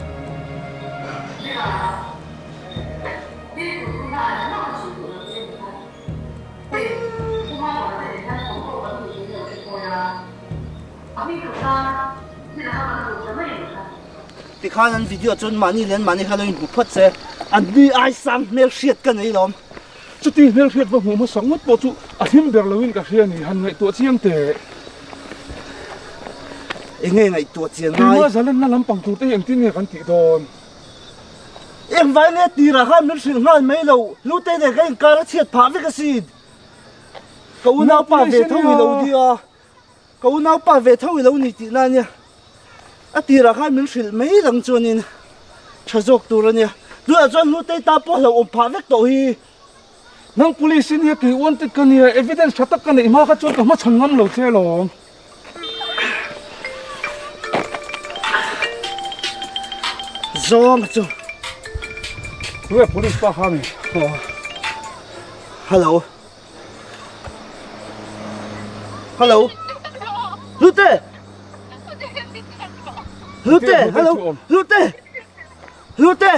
Tikhan an video chuan mahni leh an mahni kha lo inhmu phawt se, an nui ai sang hmel hriat ka nei lawm. Chuti hmel hriat va hmuh hmasa ngawt pawh chu a hlim ber loin ka hria ni, han ngaihtuah chiang teh. Enge ngaihtuah chian ngai? Keimah zalenna lampang tur te hi engtin nge kan tih dawn? Engvai nge tirah khan min hrilh nghal mai lo, Hlute nen ka inkar a chhiat phah vek asin. Ka unaupa ve tho i lo nia, ka unaupa ve tho i lo ni tihna ania. A tirah khan min hrilh mai lang chuanin tha zawk tur ania. Tunah chuan Hlutei ta pawh hlauhawm phah vek tawh hi. Nang police i nia kei wanted ka nia, evidence tha tak ka neih hma kha chuan ka hmachhan ngam lo che alawm. Zawng chu. Tunge police pa kha mi? Hello. Hello. Hlute. Hlute, hello. Hlute. Hlute.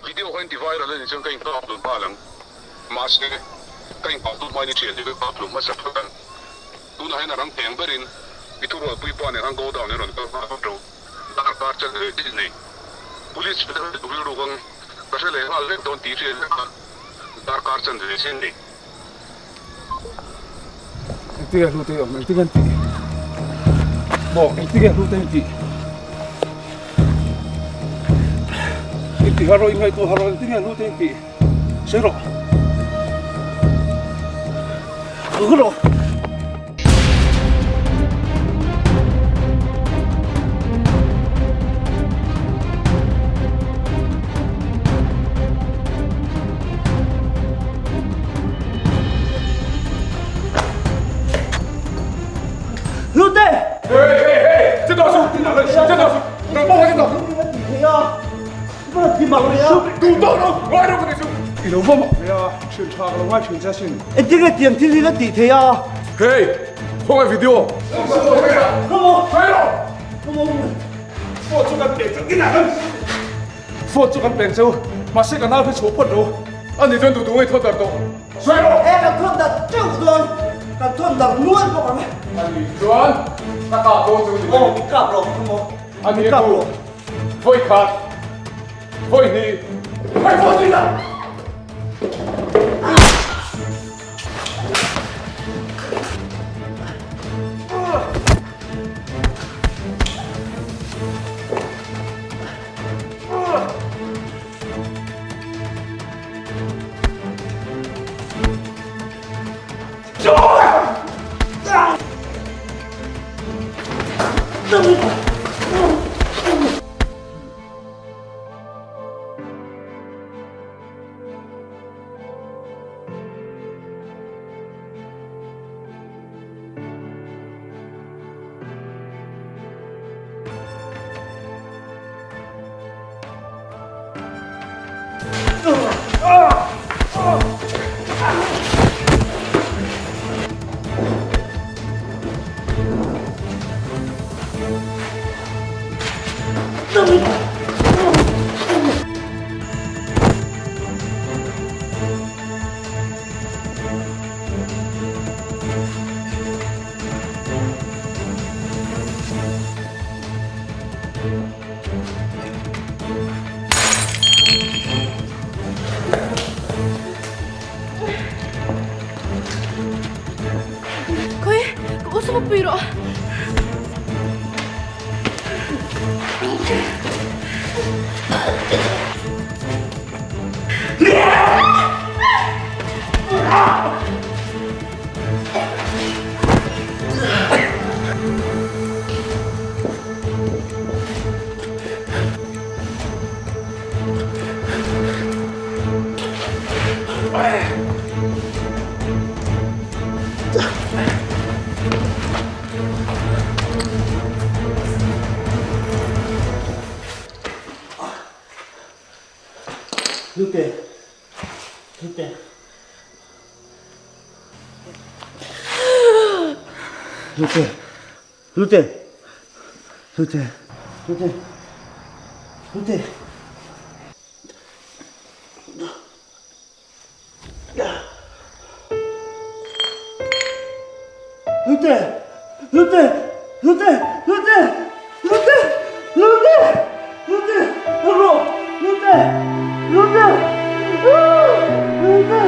Video kha inti viral a nih chuan ka inkap hlum nghal ang. Mahse, ka inkap hlum hmain i thian hi ka kap hlum hmasa phawt ang. Tunah hian a rang theng berin i thurualpui pa nen khan go down in rawn kal nghal vat ro. Darkar chan leh dil nei. Police federal rilru kang ka hre leh nghal vek dawn tih hriat vek a, darkar chan ve sin nei. Engtinge hlute i awm? Engtinge an tih? Maw engtinge hlute an tih? Inti har rawh, ingaihtuah har rawh, engtinge hlute in tih? Sawi rawh. Rawh. Lute! Hey hey hey! Che tawh suh! Che tawh suh! Nang pawh kha che tawh! Duh tawh lo! Ngai rawh ka ti chu! I lo va mak ve a, thian tha ka lo ngai thin che asin. Engtin nge tiang thil hi la tih theih a? Hey! Khawngaih video! Come on! Come on! Phone chu kan pek chu inah kan Phone chu kan pek chu mahse ka nau hi chhuah phawt ro. Ani chuan duh duh ngei thawt dar tawh. Sawi rawh! E kan thawt dar teuh dawn, kan thawt dar nual bawk ang. Ani chuan ka kap dawn chu ni mai. Aw min kap rawh, come on. Ani Min kap rawh. Vawi khat, vawi hnih, vawi vawi hnih lah! Khawi, ka u saw pui rawh. Hlute, Hlute. Hlute, Hlute, Hlute, Hlute, Hlute. Hlute, Hlute, Hlute, Hlute, Hlute, Hlute, Hlute, rawh, Hlute, Hlute, Hlute.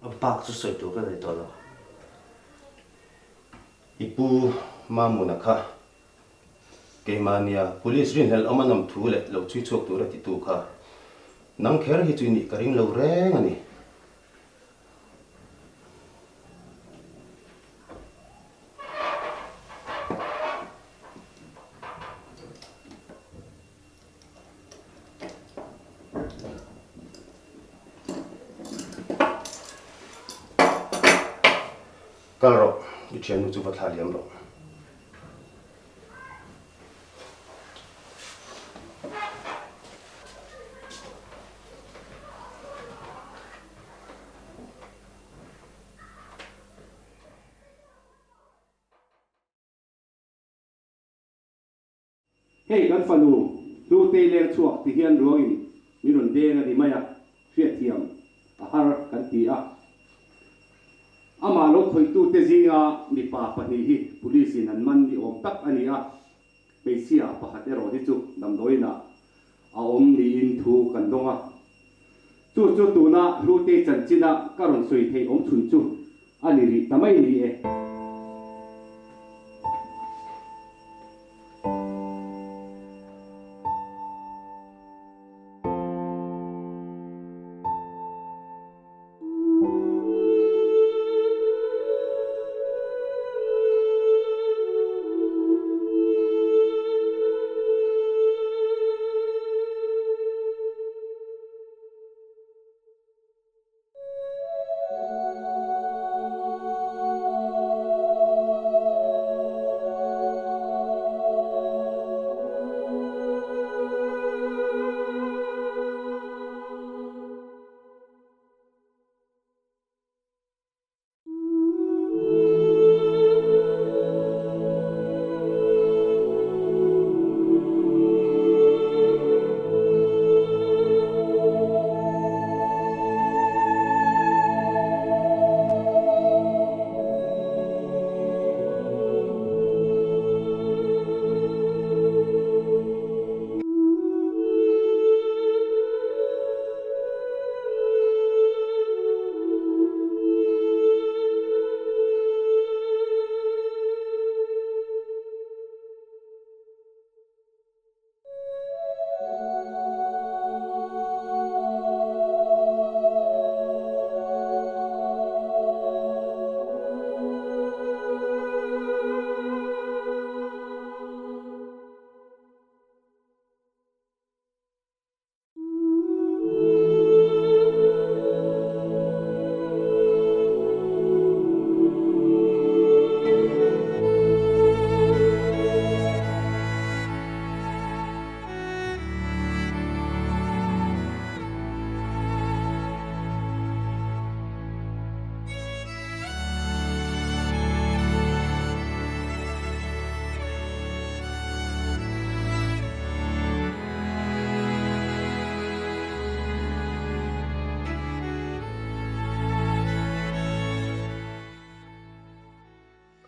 A bak chu sawi tur ka nei tawh lo. I pu Mamuna kha keimahnia police rinhlelh awm a nawm thu leh lo chhui chhuak tur a titu kha nang kher hi chu i nih ka ring lo reng a ni. Kal rawh, i thiannu chu va thla liam rawh. Hei kan fanu Hlutei leng chhuak ti hian ruangin min rawn deng a ni mai a, hriatthiam a har kan ti a. Amah lo khawihtute zinga mipa pahnih hi police in an man ni awm tak a ni a, hmeichhia pakhat erawh hi chu damdawiinah a awm niin thu kan dawng a. Chu chu tuna Hlutei chanchina ka rawn sawi theih awm chhun chu a ni rih ta mai ni e.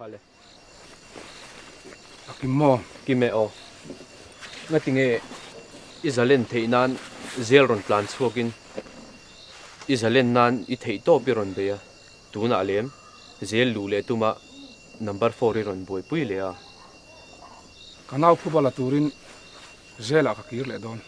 nghal e. A kim maw? Kim e aw. Ngatinge i zalen theih nan zel rawn tlan chhuakin i zalen nan i theih tawp i rawn bei a, tunah lem zel luh leh tuma number four i rawn buaipui leh a. Ka nau phuba la turin zelah ka kir leh dawn.